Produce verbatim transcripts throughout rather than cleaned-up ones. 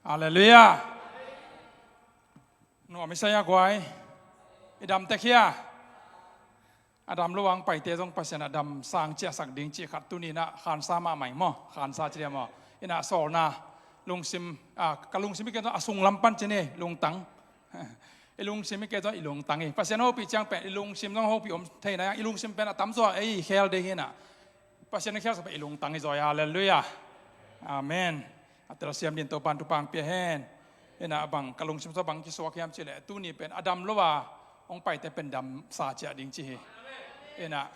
Halleluiah. Nuam i sai a guai. I dam tek hia? A dam lo ang paite zong Pasian a dam sang ciahsak ding cih khat tuni inah khansa mahmah ing maw? Khansa ci dia maw? Inah sawlna lungsim, a, ka lungsim i kei zong a sunglam pan ci ni, lungtang. I lungsim i kei zong i lungtang hi. Pasian hopih ciang pen i lungsim zong hopih om theihna, i lungsim pen a tamzaw ei khel ding hi inah. Pasian a khialsak pen i lungtang i zawi. Halleluiah. Amen. A telsiam din Topan thupha pia hen. Inah bang ka lungsim sua bang kisuak hiam cih leh tuni pen a dam lo a hong paite pen damsa ciah ding ci hi. Inah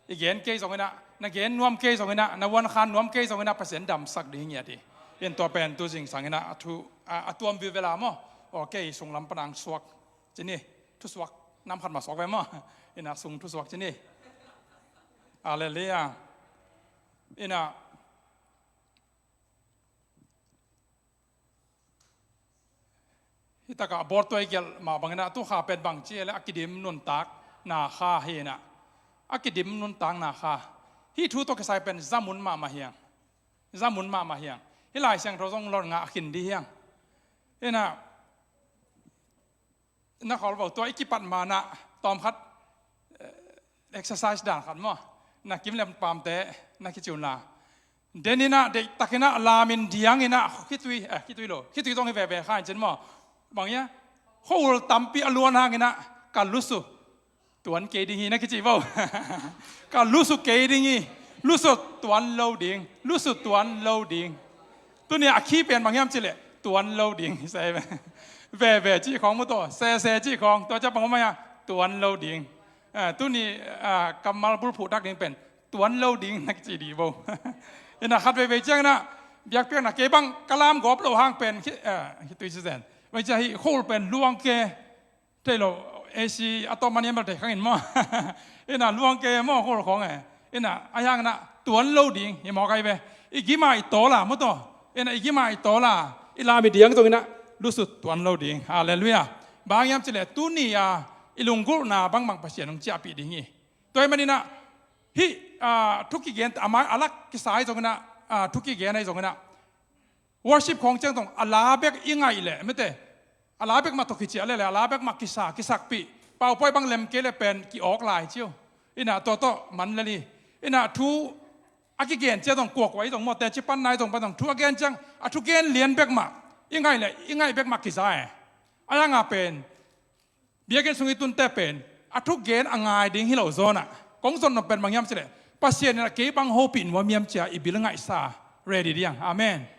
i gen kei zong inah, na gen nuam kei zong inah, na uankhan nuam kei zong inah Pasian damsak ding hi ngiat hi. In tua pen tu zingsang inah a thu a, a tuam vilvel a maw? Aw kei sunglam pan ang suak ci ni. Thusuak nam khat mah suak ve maw? Inah sung thusuak ci ni. Halleluiah. Inah hih takah bawltuai gelh mah bang inah tu kha pen bang ci leh a kidim nuntak na kha hi inah. A kidim nuntak na kha. Hih thu tawh kisai pen zamun mahmah hiang. Zamun mahmah hiang. Hih Lai Siangtho zong lawh ngah khin dih hiang. Inah na kholvo tua i kipat manah tawmkhat, eh, exercise dan khat maw? Na kim lem pamte na kici un la. Den inah deihtak inah lamin diang inah khitui, eh, khitui lo, khitui zong hi veve kha in cin maw? Bang hia? Khuaul tampi a luan hang inah ka lusu tuan kei ding hi na kici vo. Ka lusu kei ding hi. Lusu tuan lo ding. Lusu tuan lo ding. Tuni a khi pen bang hiam cih leh tuan lo ding hi sai ve. Veve cih khawng mu tawh, sese cih khawng, tua ciah bang om aia tuan lo ding. Ah, tuni, ah, kammal bulphuh dak ding pen tuan lo ding na kici dih vo. Inah khat veivei ciang inah biakpiakna kei bang ka lam gawp lo hang pen khi, ah, khitui ci zen. Mai ciah hih khuaul pen luang ke thei lo, A C a tawm man hiam bel thei khang in maw? Inah luang kei maw khuaul khawng e. Inah a hiang inah tuan lo ding hi mawk ai ve. I gim a i tawl a maw tawh. Inah i gim a i tawl a i lam i diang zong inah lusu tuan lo ding. Halleluiah. Bang hiam cih leh tuni a i lunggulhna bangbang Pasian hong ciahpih ding hi. Tua ahih man inah hih, ah, thu kigen a mai a lak kisai zong inah, ah, thu kigen ahi zong inah worship khawng ciang zong a la bek i ngaih leh mete, a la bek mah tawh kiciah leh leh a la bek mah kisa kisakpih, paupai bang lem kei leh pen ki-awk lai ci uh. Inah tua tawh man lel hi. Inah thu a kigen ciang zong kuakua i zong maw, teci panna i zong pan zong thu a gen ciang a thugen lian bek mah i ngaih leh i ngaih bek mah kiza e. A hiang a pen biakinn sung i tunte pen a thugen a ngai ding hi lo zawn ah kong zon nop pen bang hiam cih leh Pasian inah kei bang hopih nuam hiam ci a i bil ngaihsa ready dih hiang. Amen.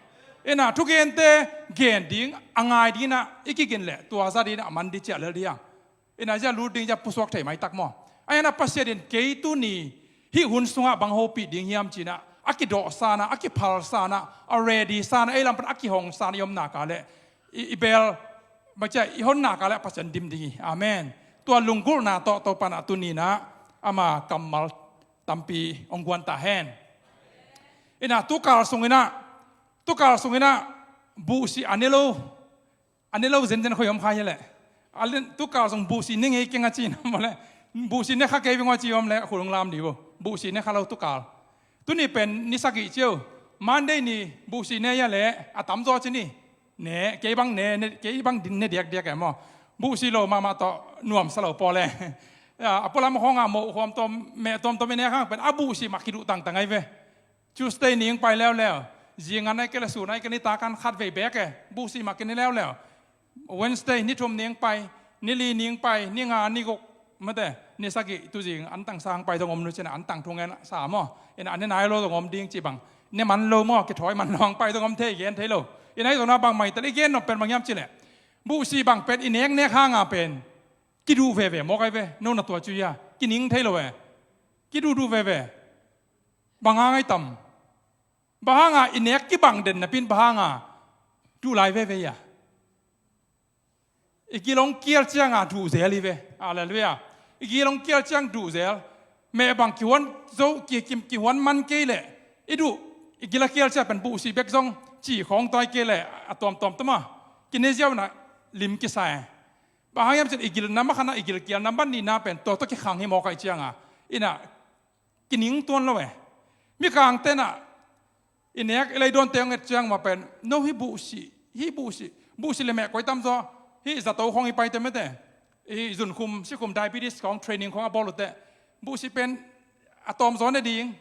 Inah thugente gen ding a ngai ding inah i kigin leh tua za ding inah a man ding ciah lel dih hiang. Inah zia lut ding zia pusuak thei maitak maw? A inah Pasian in kei tuni hih hun sungah bang hopih ding hiam ci inah a kidawhsa inah, a kiphalsa inah, a ready sa inah, ei lam pan a kihongsa inah i om nak leh i, i bel, bang ci a, i hon nak leh Pasian dim ding hi. Amen. Tua lunggulhna tawh Topan ah tuni inah ama kammal tampi hong guan ta hen. Inah tukal sung inah, tukal sung inah buhsih a ne lo, a ne lo zenzen khoi om kha hi leh. A len tukal sung buhsih ne ngei keng a ci inah maw leh, buhsih ne kha kei beng a ci om leh khulung lam dih vo. Buhsih ne kha lo tukal. Tuni pen ni sagih ci uh. Monday ni buhsih ne hia leh a tamzaw ci ni. Ne, kei bang ne, ne, kei bang din ne diakdiak e maw? Buhsih lo mahmah tawh nuamsa lo pawl e. A pualam khawng ah moh khuam tawm, meh tawmtawm i nek hang pen a buhsih mah kiduh tangtang ai ve. Tuesday ning pai leuleu, zingan ai kei leh sun ai kei, nitak an khat vei beek e, buhsih mah kei ni leuleu. Wednesday ni thum ning pai, ni li ning pai, ni nga ni guk, mate, ni sagih tuzing an tang sang pai zong om nu cin a, an tang thu ngen sa maw? Inah a ne nai lo zong om ding ci bang, ne man lo maw, kithawi man lo ang pai zong om thei, gen thei lo. Inah ahi zongna bang maitel i gen nop pen bang hiam cih leh buhsih bang pen i neknek hang a pen kiduh veve mawk ai ve. No na tua ci uh hia? Kining thei lo e. Kiduhduh veve. Bang hang ai tam? Bang hang a i nek kibang den napi in bang hang a duh lai veve hia? I gil hong kial ciang a duh zel hi ve. Halleluiah. I gil hong kial ciang duh zel. Meh bang kihuan zo, ki, ki, kihuan man kei leh i duh, i gil a kial ciang pen buhsih bek zong ci khawng tawi kei leh a tuamtuam tawm a kine ziau inah lim kisa e. Bang hang hiam cih leh i gil nam a khan a, i gil kial nam a nihna pen tua tawh kikhang hi mawk ai ciang a, inah kining tuan lo e. Mikangte inah i nek i leidawnte hong et ciang mah pen no hih buhsih Hih buhsi, buhsi le meh koi tamzaw, hih zato khawng i paite mete, i zunkhum sikhum diabetes khawng training khawng a bawl uh teh, buhsi pen a tawmzaw ne ding.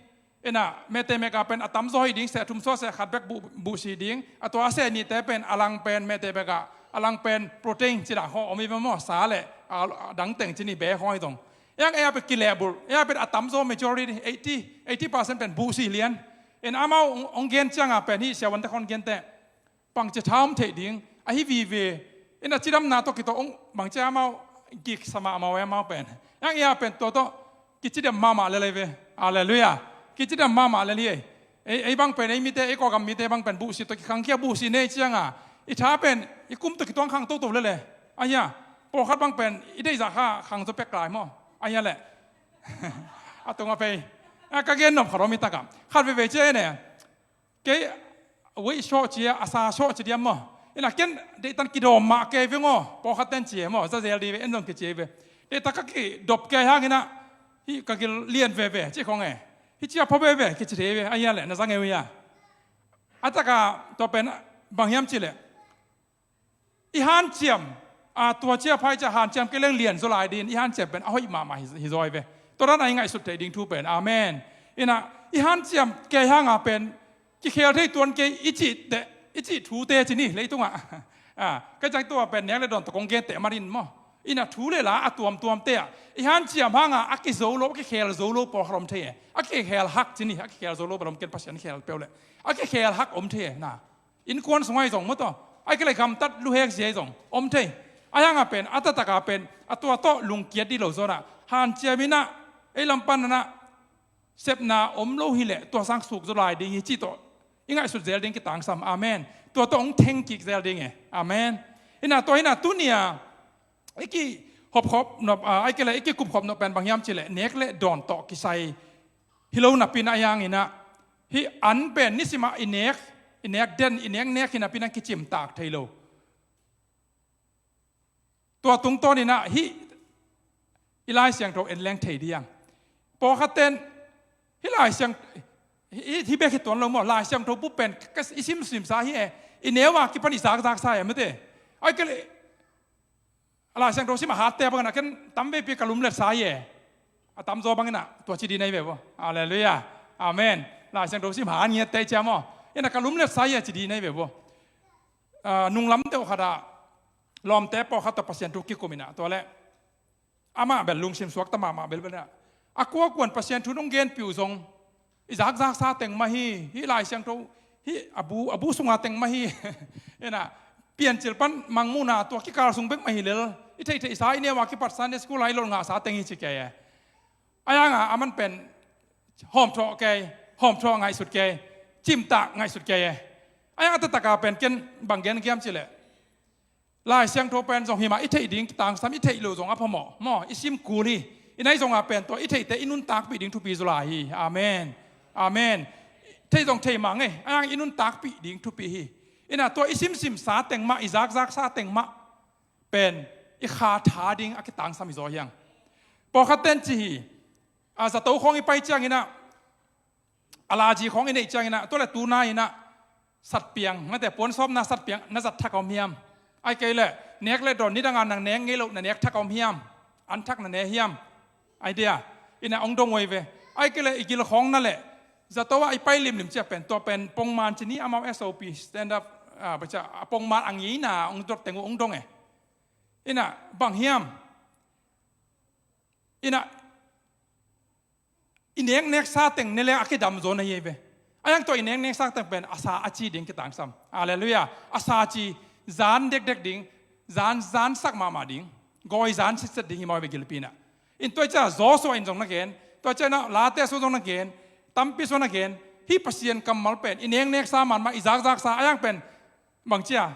Ina mete meka pen a tamzaw hi ding, seh thum suah seh khat bek buh, buhsi ding. A tua a seh nihte pen a lang pen mete beka a lang pen protein cila khawng om i ve maw, sa le a dangteng cini be khawng hi dong. Ei a pen kilehbulh, ei a pen a tamzaw majority eighty, eighty percent pen buhsi lian. Ina amau ong, ong gen cianga pen hih siavuante khawng gente bangci tha om theih ding ahi vive. Ina cidamna tawh kitawh ong bangci amau gik sa mahmah uh e amau pen. Ei a pen tua tawh kicidam mahmah lel ei ve. Halleluiah. Kicidam mahmah lel hi ei. Ei, ei bang pen ei mite, ei Kawlgam mite bang pen buhsi tawh kikhangkhia, buhsi nei cianga i tha pen i kum tawh kituang khang toto lel e. Ahia, pawlkhat bang pen i deihzah kha khangzaw pek lai maw. Ahia leh a tungah pei a ka gen nop khat om i takah khat veivei cia ei ne. Kei weight sawh cia, a sa sawh ci diam maw. Ina ken deihtan kidawm mah kei veng aw, pawlkhat ten cia maw, za zel di ve, en zong kicia ve. Deihtan ka kidop kei hanginah hih ka gil lian veve ci khong e. Hih cia pha veve kici thei ve, a hia leh na za ngei uh hia. A taka tua pen bang hiam cileh, i hanciam, a tua cia phai cia hanciam kei leng lian zaw lai din, i hanciam pen a hoih mahmah hi, hi zaw hi ve. Tua dan a i ngaihsut theih ding thu pen. Amen. Ina i hanciam kei hanga pen kikhel thei tuan kei i cih teh, i cih thute ci ni leitungah. A, ka ciang tua pen nek le dawn tawh kong gen teh marin maw. Ina thu le la a tuamtuamte ah i hanciam hanga a kizo lo, a kikhel zo lo pawlkhat om thei e. A kikhel hak ci ni, a kikhel zo lo bel om ken, Pasian khel peuh le. A kikhel hak om thei e na. Innkuan sungah hi zong maw tawh, a kei le gamtat luhek zia hi zong om thei. A hanga pen a taktak a pen a tua tawh lungkiat dih lo zawnah hanciam inah ei lam pananah sepna om lo hileh tua sang suk zaw lai ding hi cih tawh i ngaihsut zel ding kitangsam. Amen. Tua tawh hong theng kik zel ding e. Amen. Ina tua ina tunia i kihopkhop nop, a, a kei le i kikupkhop nop pen bang hiam cileh, nek le dawn tawh kisai hi lo napin a hianginah hih an pen nisimah i nek, i nek den, i nek nek hi napin a kicimtak thei lo. Tua tungtawninah hih i Lai Siangtho en leng thei diang. Pawlkhat ten hih Lai Siang, hih, hih bek hi tuan lo maw, Lai Siangtho bu pen ka, i simsimsa hi e. I neu a kipan i zakzaksa e mate. Ai kei le a Lai Siangtho sim a hatte bangin a ken tamveipi ka lumletsa hi e. A tamzaw bangin a tua ci di na hi ve vo. Halleluiah. Amen. Lai Siangtho sim a ngiatte cia maw, ina ka lumletsa hi e ci di na hi ve vo. A, nunglam deuh khat ah lawmte pawlkhat tawh Pasian thu kikum inah tua le amah bel lungsim suakta mahmah belbel inah a kuakuan Pasian thu nong genpih uh zong i zakzaksa teng mah hi, hih Lai Siangtho hih a bu, a bu sunga teng mah hi. Ina piancil pan mangmuhna tua kikal sung bek mah hi lel, i theihtheihsa i neu a kipat Sunday school a i lolh ngahsa teng hi ci kei e. A hanga a man pen hawmthawh kei, hawmthawh ngaihsut kei, cimtak ngaihsut kei e. A hanga a taktak a pen ken bang gen kiam cileh, Lai Siangtho pen zong himah i theih ding kitangsam, i theih lo zong a phamawh maw, i sim kul hi. I nai zongah pen tua i theihte i nuntakpih ding thupi zaw lai hi. Amen. Amen. Theih zong thei mah ngei, a hang i nuntakpih ding thupi hi. Ina tua i simsimsa teng mah, i zakzaksa teng mah pen i kha tha ding a kitangsam hi zaw hiang. Pawlkhat ten ci hi, a, zato khawng i pai cianginah a laji khawng i neih cianginah tua le tuna inah satpiang, mate puansawpna satpiang na zat thak a om hiam? Ai kei le nek le dawn nidanga nang nek ngei loh na nek thak a om hiam? An thak na ne hiam? Ai dia, ina ong dong uh ei ve. Ai kei le i gil khawng na le zato ah i pai limlim cia pen tua pen pongman ci ni, amau S O P, standard, a, a pongman a ngeina ong dot teng uh ong dong e. Ina bang hiam? Ina i nekneksa teng ne leng a kidam zaw na hi ei ve. A hang tua i nekneksa teng pen a sa a ci ding kitangsam. Halleluiah. A sa ci zan dekdek ding, zan, zansak mahmah ding, gawi zan sitset ding hi maw ei ve gilpi inah. In tua i cia Joshua in zong na gen, tua i cia inah Late sua zong na gen, tampi sua na gen, hih Pasian kammal pen i nekneksa mahmah, i zakzaksa a hang pen bang cia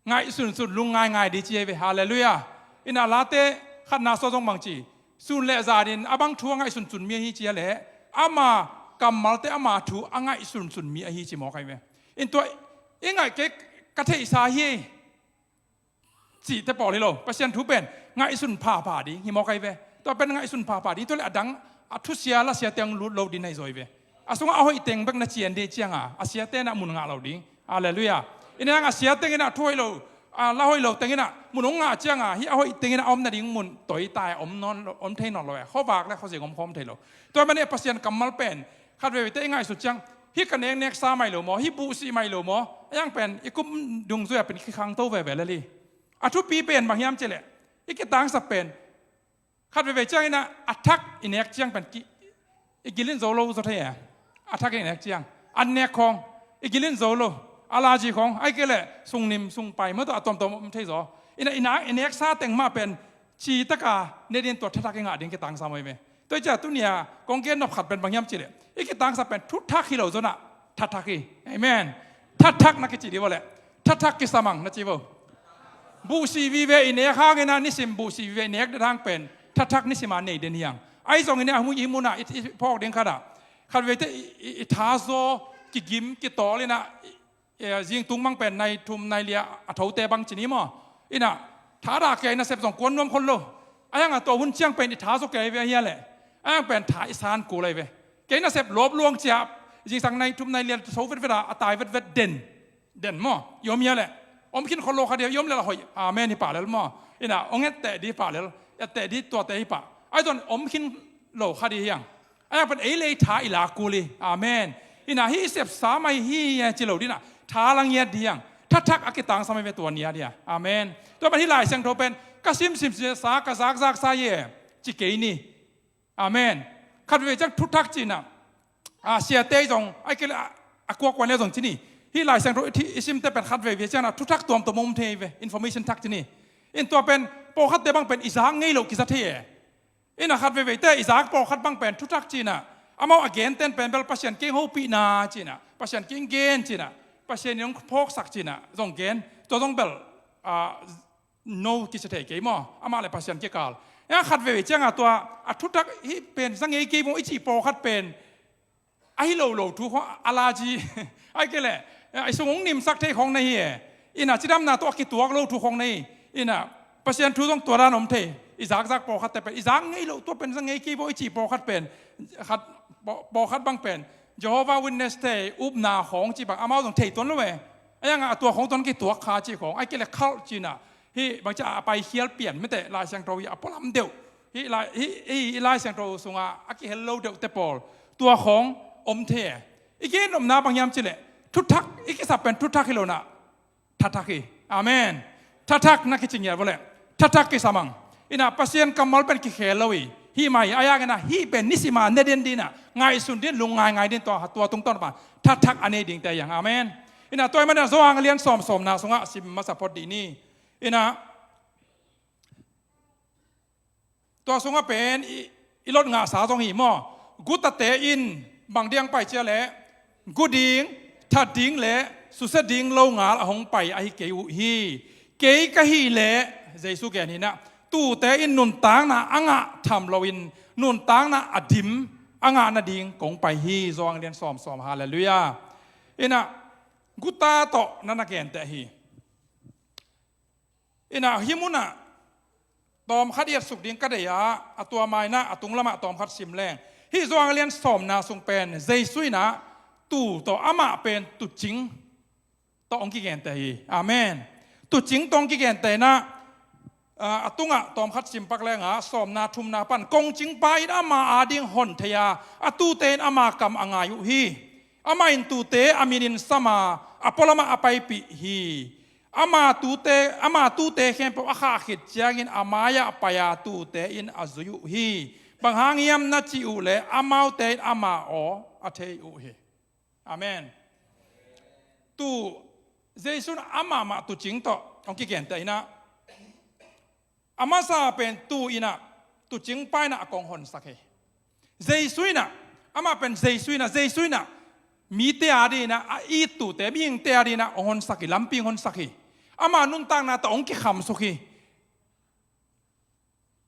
ngaihsunsun lungngaingai di ci ei ve. Halleluiah. Ina Late khatna sua zong bang ci, sun le zanin a bang thu a ngaihsunsun mi ahi cia le ama kammalte ama thu a ngaihsunsun mi ahi ci mawk ahi ve. In tua i ngaih kei ka theihsa hi ei cihte pawl hi lo. Pasian thu pen ngaihsun phapha ding hi mawk ahi ve. Tua pen ngaihsun phapha ding, tua le a dang a thusia lasia teng lut lo din ahi zaw hi ve. A sungah a hoih teng bek na cian dih cianga a siate na mun ngah lo ding. Halleluiah. Ina a sia tengin ah thu hoih lo, a la hoih lo tengin ah mun hong ngah cianga hih a hoih tengin ah a om nading mun toita e, om nawn lo, om thei nawn lo e. Khuavak le khuazing om khawm thei lo. Tua manin Pasian kammal pen khat veivei te i ngaihsut ciang, hih ka neknek sa mai lo maw, hih buhsih mai lo maw, a yang pen i kum dungzui a pen kikhangto veve lel hi. A thupi pen bang hiam cihleh, i kitangsap pen khat veivei ciangin ah a thak i nek ciang pen ki, i gilin zo lo zaw thei e. A thak i nek ciang an nek khawng i gilin zo lo. Alaji khawng ai kei leh sungnim sungpai maw, tua a tuamtuam om thei zaw. Ina ina i nek sa teng mah pen ci taka ne din tua thathak i ngah ding kitangsam ahi ve. Tua i cia tunia kong gen nop khat pen bang hiam cihleh, i kitangsap pen thuthak hi lo zonah thathak hi. Amen. Thathak na kici di vo leh, thathak kisamang na ci vo. Buhsih vive i nek hangin ah nisim buhsih vive i nek den hang pen thathak nisima nei den hiang. Ahi zongin ah hih munah i phawk ding khatah khat veite i thazaw kigim kitawl inah, zingtung bang pen nai thum nai lia a thote bang ci ni maw. Inah thadah kei nasep zong kuan nuam khol lo. A hangah tua hun ciang pen i thazaw kei ve ahi a leh, a hang pen tha i san kul ahi ve. Kei nasep lawp luang ciah, zingsang nai thum nai lia tho vetvet a, a tai vetvet den. Den maw, i om hia leh om khin khol lo kha dia, i om lel a hoih. Amen hi pah lel maw. Ina ong etteh di pah lel, etteh di tuate hi pah. Ai zon om khin lo kha di hiang. Ai ang pen ei lei tha i lak kul hi. Amen. Ina hih i sepsa mai hi e ci lo dinah tha la ngiat di hiang. Thathak a kitangsam mai ve tua nia dia. Amen. Tua pen hih Lai Siangtho pen ka simsim sa, ka zakzak sa hi e ci kei ni. Amen. Khat veve ciang thuthak cinah, a siate zong ai kei le a kuakuan le zong ci ni. Hih Lai Siangtho i simte pen khat veve ciangah thuthak tuamtuam om thei ve, information thak ci ni. In tua pen pawlkhatte bang pen i zak ngei loh kiza thei e. Inah khat veveite i zak pawlkhat bang pen thuthak cinah, amau a genten pen bel Pasian kiang hopihna cinah, Pasian kiang gen cinah, Pasian in hong phawksak cinah zong gen. Tua zong bel a no kici thei kei maw, amah le Pasian kikal. Eng khat veve cianga tua a thuthak hih pen za ngei kei maw i cih pawlkhat pen ahi lo lo thu khawng a laji ai kei leh i sung hong nimsak thei khawng na hi e. Inah cidamna tawh a kituak lo thu khawng na hi. Inah Pasian thu zong tua dan om thei. I zakzak pawlkhatte pen i zak ngei lo, tua pen za ngei kei maw i cih pawlkhat pen khat pawlkhat bang pen Jehovah Witness te upna khawng cih bang amau zong thei tuan lo e. A yangah a tua khawng tuan kituak kha cih khawng ai kei le khal cinah, hih bangci a paikhial pian mite Lai Siangtho hi a pualam deuh. Hih Lai, hih, hih Lai Siangtho sungah a kihel lo deuhte pawl tua khawng om thei e. I gen nopna bang hiam cihleh, thuthak i kisap pen thuthak hi lonah thathak hi. Amen. Thathak na kici ngiat vo leh thathak kisamang. Inah Pasian kammal pen kikhel lo hi. Hih mai a yanginah hih pen nisima ne den dinah ngaihsun din lungngaingai din tua, tua tungtawn pan thathak a nei dingte a yang. Amen. Inah tua i manah Johan a lian sawmsawmna sungah sim masa phot dih ni. Inah tua sungah pen i, i lot ngahsa zong hi maw. Gutate in bang diang pai cia leh gu ding, that ding le susia ding lo ngal a hong pai ahi kei uh hi. Kei ka hih leh Jesu gen hinah tuute in nuntakna a ngah tham loin nuntakna a dim a ngah nading kong pai hi. Johan lian sawmsawm. Halleluiah. Inah guta tawh na na genteh hi. Inah hih munah tawmkhat i etsuk ding ka deih a, a tua mainah a tunglamah tawmkhat sim leng. Hih Johan lian sawmna sung pen Jesu inah tuu tawh amah pen tuucing tawh hong kigenteh hi. Amen. Tuucing tawh hong kigenteh inah a tungah tawmkhat simpak lenga sawmna thumna pan kongcingpa in ama ading hon thei a, a tuute in ama kam a ngai uh hi. Amah in tuute a minin sama a pualamah a paipih hi. Ama tuute, ama tuute khempeuh a khah khit ciangin a mai-ah pai-a tuute in a zui uh hi. Bang hang hiam na cih uh leh amaute in ama aw a thei uh hi. Amen. Tu Jesu in amah mah tuucing tawh hong kigenteh inah a masa pen tuu inah tuucing pa inah a kong honsak hi. Jesu inah, amah pen Jesu inah, Jesu inah mite adinah a it tuute, mihingte adinah hong honsak hi, lampi hong honsak hi. Ama nuntakna tawh hong kikhamsuk hi.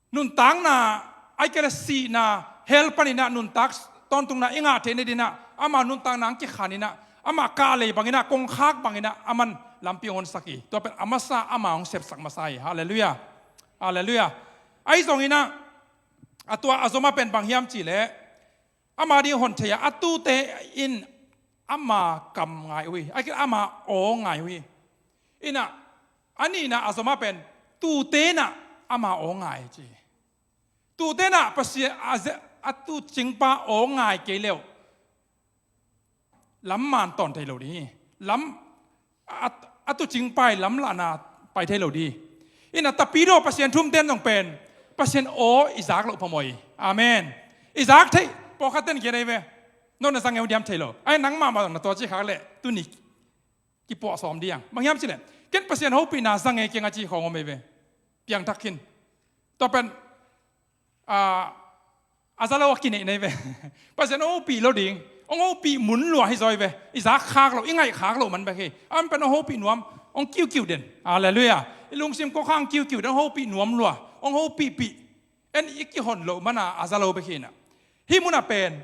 Nuntakna ai kei le sihna hell paninah nuntak tawntungna i ngah theih nadinah ama nuntakna hong kikhaninah ama kahlei banginah kongkhak banginah aman lampi hong honsak hi. Tua pen a masa ama hong sepsak masa hi. Halleluiah. Halleluiah. Ahi zonginah a tua a zomah pen bang hiam cihleh ama ding hon thei a, a tuute in ama kam ngai uh hi. Ai kei le ama aw ngai uh hi. Inah, a nihna a zom ah pen, tute inah ama aw ngai ci. Tute inah Pasian a, a tuucingpa aw ngai kei leh lam man tawn thei lo ding hi. Lam, a, a tuucingpa i lamlahna pai thei lo ding hi. Inah tapidaw Pasian thumten zong pen Pasian aw i zak loh phamawh hi. Amen. I zak theih pawlkhat ten gen ahi ve. Nong na zangeu diam thei lo. Ai nang mahmah zong na tua ci khak leh tuni kipuah sawm ding. Bang hiam cileh, ken Pasian hopihna zangei keng a ci khawng om ei ve. Piangthak khin. Tua pen a, a za lo a kineih nei ve. Pasian hong hopih lo ding. Hong hopih mun lua hi zaw ei ve. I zak khak lo, i ngaih khak lo man bek hi. A man pen hong hopih nuam, hong kiukiu den. Halleluiah. I lungsim kawkhang kiukiu den, hong hopih nuam lua, hong hopihpih. En i kihon loh mana a za lo bek hi inah. Hih munah pen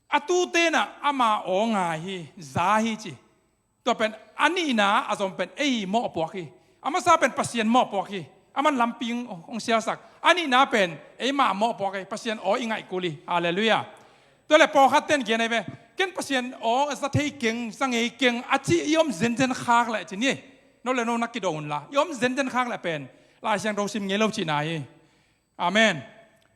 a tute inah ama aw ngai hi, za hi ci. Tua pen a nihna a zom pen ei mawhpuak hi. A masa pen Pasian mawhpuak hi. A man lampi hong sialsak. A nihna pen eima mawhpuak hi. Pasian aw i ngaih kul hi. Halleluiah. Tua leh pawlkhat ten gen ahi ve. Ken Pasian aw a za thei keng, zangei keng a ci i om zenzen khak leh ci ni. No le no na kidong unla. I om zenzen khak leh pen Lai Siangtho sim ngei lo cihna hi. Amen.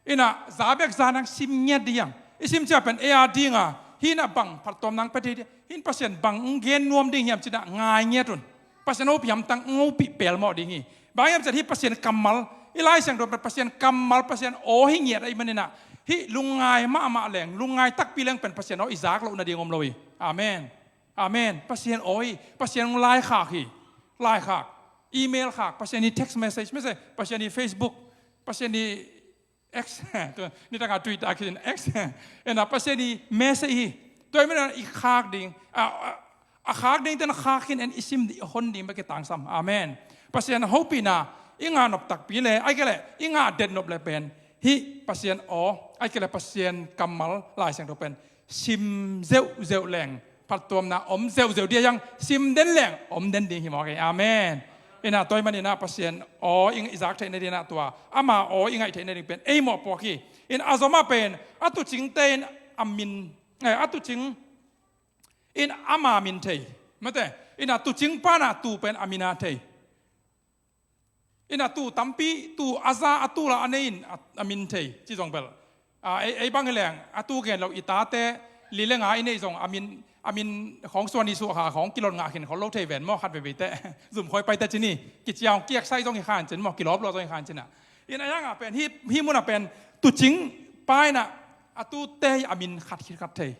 Inah za bek za nang sim ngiat ding hiam? I sim ciang pen ei a dinga hih inah bang phattuam nang pia thei ding? Hih in Pasian bang hong gen nuam ding hiam ci inah ngai ngiat un. Pasian hopih hamtang hong hopih pelmawh ding hi. Bang hiam ci inah hih Pasian kammal, i Lai Siangtho pen Pasian kammal, Pasian aw hi ngiat ahih man inah hih lungngai mahmah leng, lungngai takpi leng pen Pasian aw i zak loh nading om lo hi. Amen. Amen. Pasian aw hi, Pasian hong laikhak hi. Laikhak, email khak, Pasian i text message, message, Pasian i Facebook, Pasian i X, tu, nitangah Twitter a kici in X. Inah Pasian i message hi. Tua ahih manin i khak ding, a, a, a khak ding ten khak khin, en i sim ding, i hon ding bek kitangsam. Amen. Pasian hopihna i ngah nop takpi leh, ahih kei leh i ngah den nop leh pen hih Pasian aw, ahih kei leh Pasian kammal Lai Siangtho pen sim zeuhzeuh leng phattuamna om zeuhzeuh ding a, hiang sim den leng om den ding hi mawk hi. Amen. Inah tua ahih man inah Pasian aw i zak theih nading inah tua, ama aw i ngaih theih nading pen ei mawhpuak hi. In a zom ah pen a tuucingte in a min, eh, a tuucing in ama min thei. Mate, inah tuucingpa inah tuu pen a min a thei. Inah tuu tampi, tuu a za, a tuu la a nei in a, a min thei ci zong bel, a, ei, ei bang hi leng a tuu gen lo i tate li le nga i neih zong a min, a min khawng suan i suah kha khawng kilon ngah khin khol lo thei ven maw, khat veivei teh. Zum khawi pai teh ci ni. Kiciang kiak sai zong hi khan cin maw, kilawp lo zong hi khan cin ah. Inah a hiang ah pen hih, hih munah pen tuucingpa inah a tuute hi a min khat khit khat thei.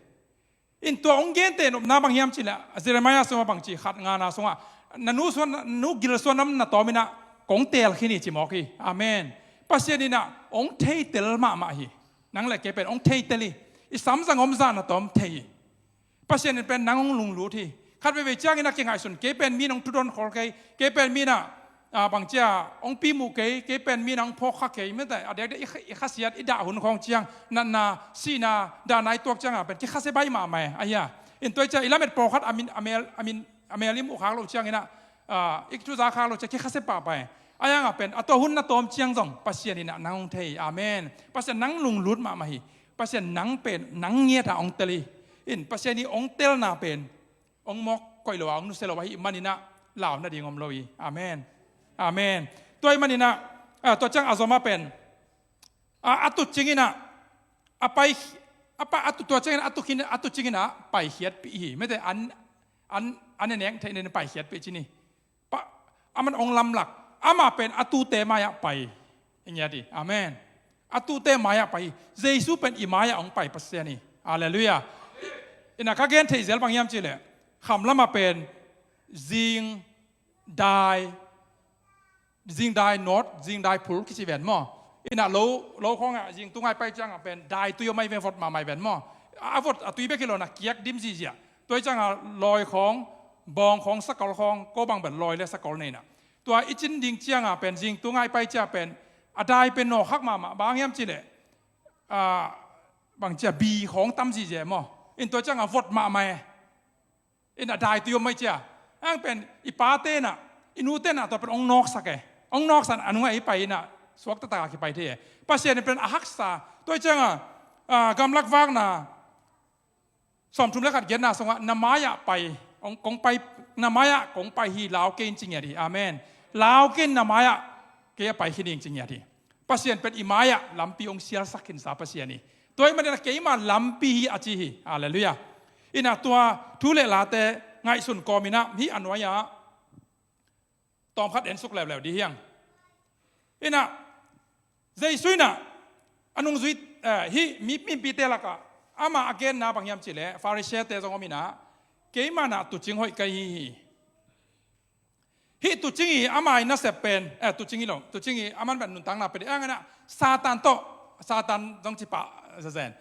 In tua hong gente nopna bang hiam cileh, Jeremiah sungah bangci, khat ngana sungah, na nu suan, na nu gil suan nam na tawm inah kong teel khin hi ci mawk hi. Amen. Pasian inah hong theitel mahmah hi. Nang le kei pen hong theitel hi. I samzang omzah na tawm thei hi. Pasian in pen nang hong lunglut hi. Khat veivei ciangin a kingaihsun, kei pen mi in hong thudon khol kei, kei pen mi inah, a, bangcia hong pi muh kei, kei pen mi inah hong phawk kha kei, mete a diakdiak i kha-, i khasiat, i dah hun khawng ciang, natna, sihna, dahna i tuak ciangah pen kikhase baih mahmah e, a hia. In tua i ciah i lamet pawlkhat a min, a mel, a min, a mel i muh khak loh ciangin ah, a, i thuza khak loh ciah kikhase pahpah e. A hiangah pen a tua hun na tawm ciang zong Pasian inah nang hong thei hi. Amen. Pasian nang lunglut mahmah hi. Pasian nang pen nang ngiatah hong tel hi. In Pasian i hong telna pen hong mawk koih lo a, hong nusia lo ahih maninah lau nading om lo hi. Amen. Amen. Tua ahih maninah, a, tua ciang a zom ah pen, a, a tuucing inah a pai, a pa, a tu, tua ciangin a tuucing, a tuucing inah paikhiatpih hi. Mete an, an, an ne nek theih nen paikhiatpih ci ni. Pa, aman hong lamlak. Amah pen a tuute mai-ah pai. I ngiat hi. Amen. A tuute mai-ah pai. Jesu pen i mai-ah hong pai Pasian hi. Halleluiah. Inah ka gen theih zel bang hiam cihleh, kham lamah pen zing dai, zing dai not, zing dai phul kici ven maw? Inah lo, lo khawngah zing tungai pai ciangah pen dai tui om mai ve, vot mahmah ven maw? A vot a tui bek hi lo, na kiak dim zihziah. Tua hi ciangah lawi khawng, bawng khawng, sakol khawng, ko bang bel lawi le sakol nei inah. Tua i cin ding ciangah pen zing tungai pai ciah pen a dai pen nawkhak mahmah, bang hiam cihleh, a, bangcia bi khawng tam zihziah maw? In tua ciangah vot mahmah e. Inah dai tui om mai cia. Ang pen i pate inah, i nute inah tua pen hong nawksak e. Hong nawksak a nungah i pai inah suak taktakah kipai thei e. Pasian in pen a haksa. Tua hi ciangah, a, gamlak vakna sawmthum le khat genna sungah na mai-ah pai, hong, kong pai, Na mai-ah kong pai hi, lau kei in ci ngiat hi. Amen. Lau kei in na mai-ah, kei a pai khin ing ci ngiat hi. Pasian pen i mai-ah lampi hong sialsak khinsa Pasian hi. Tua ahih manin a keima lampi hi a ci hi. Halleluiah. Inah tua thu le late ngaihsun kawm inah hih a nuai-ah tawmkhat ensuk leuleu dih hiang. Inah Jesu inah a nungzui, eh, hih mi, mipite lakah amah a genna bang hiam cihleh Pharisee-te zong om inah, keima nah tuucing hoih ka hi hi. Hih tuucing hi, ama i nasep pen, eh, tuucing hi lo, tuucing hi, aman pen nuntakna pen hi, a ngan ah Satan tawh, Satan zong ci pah zazen.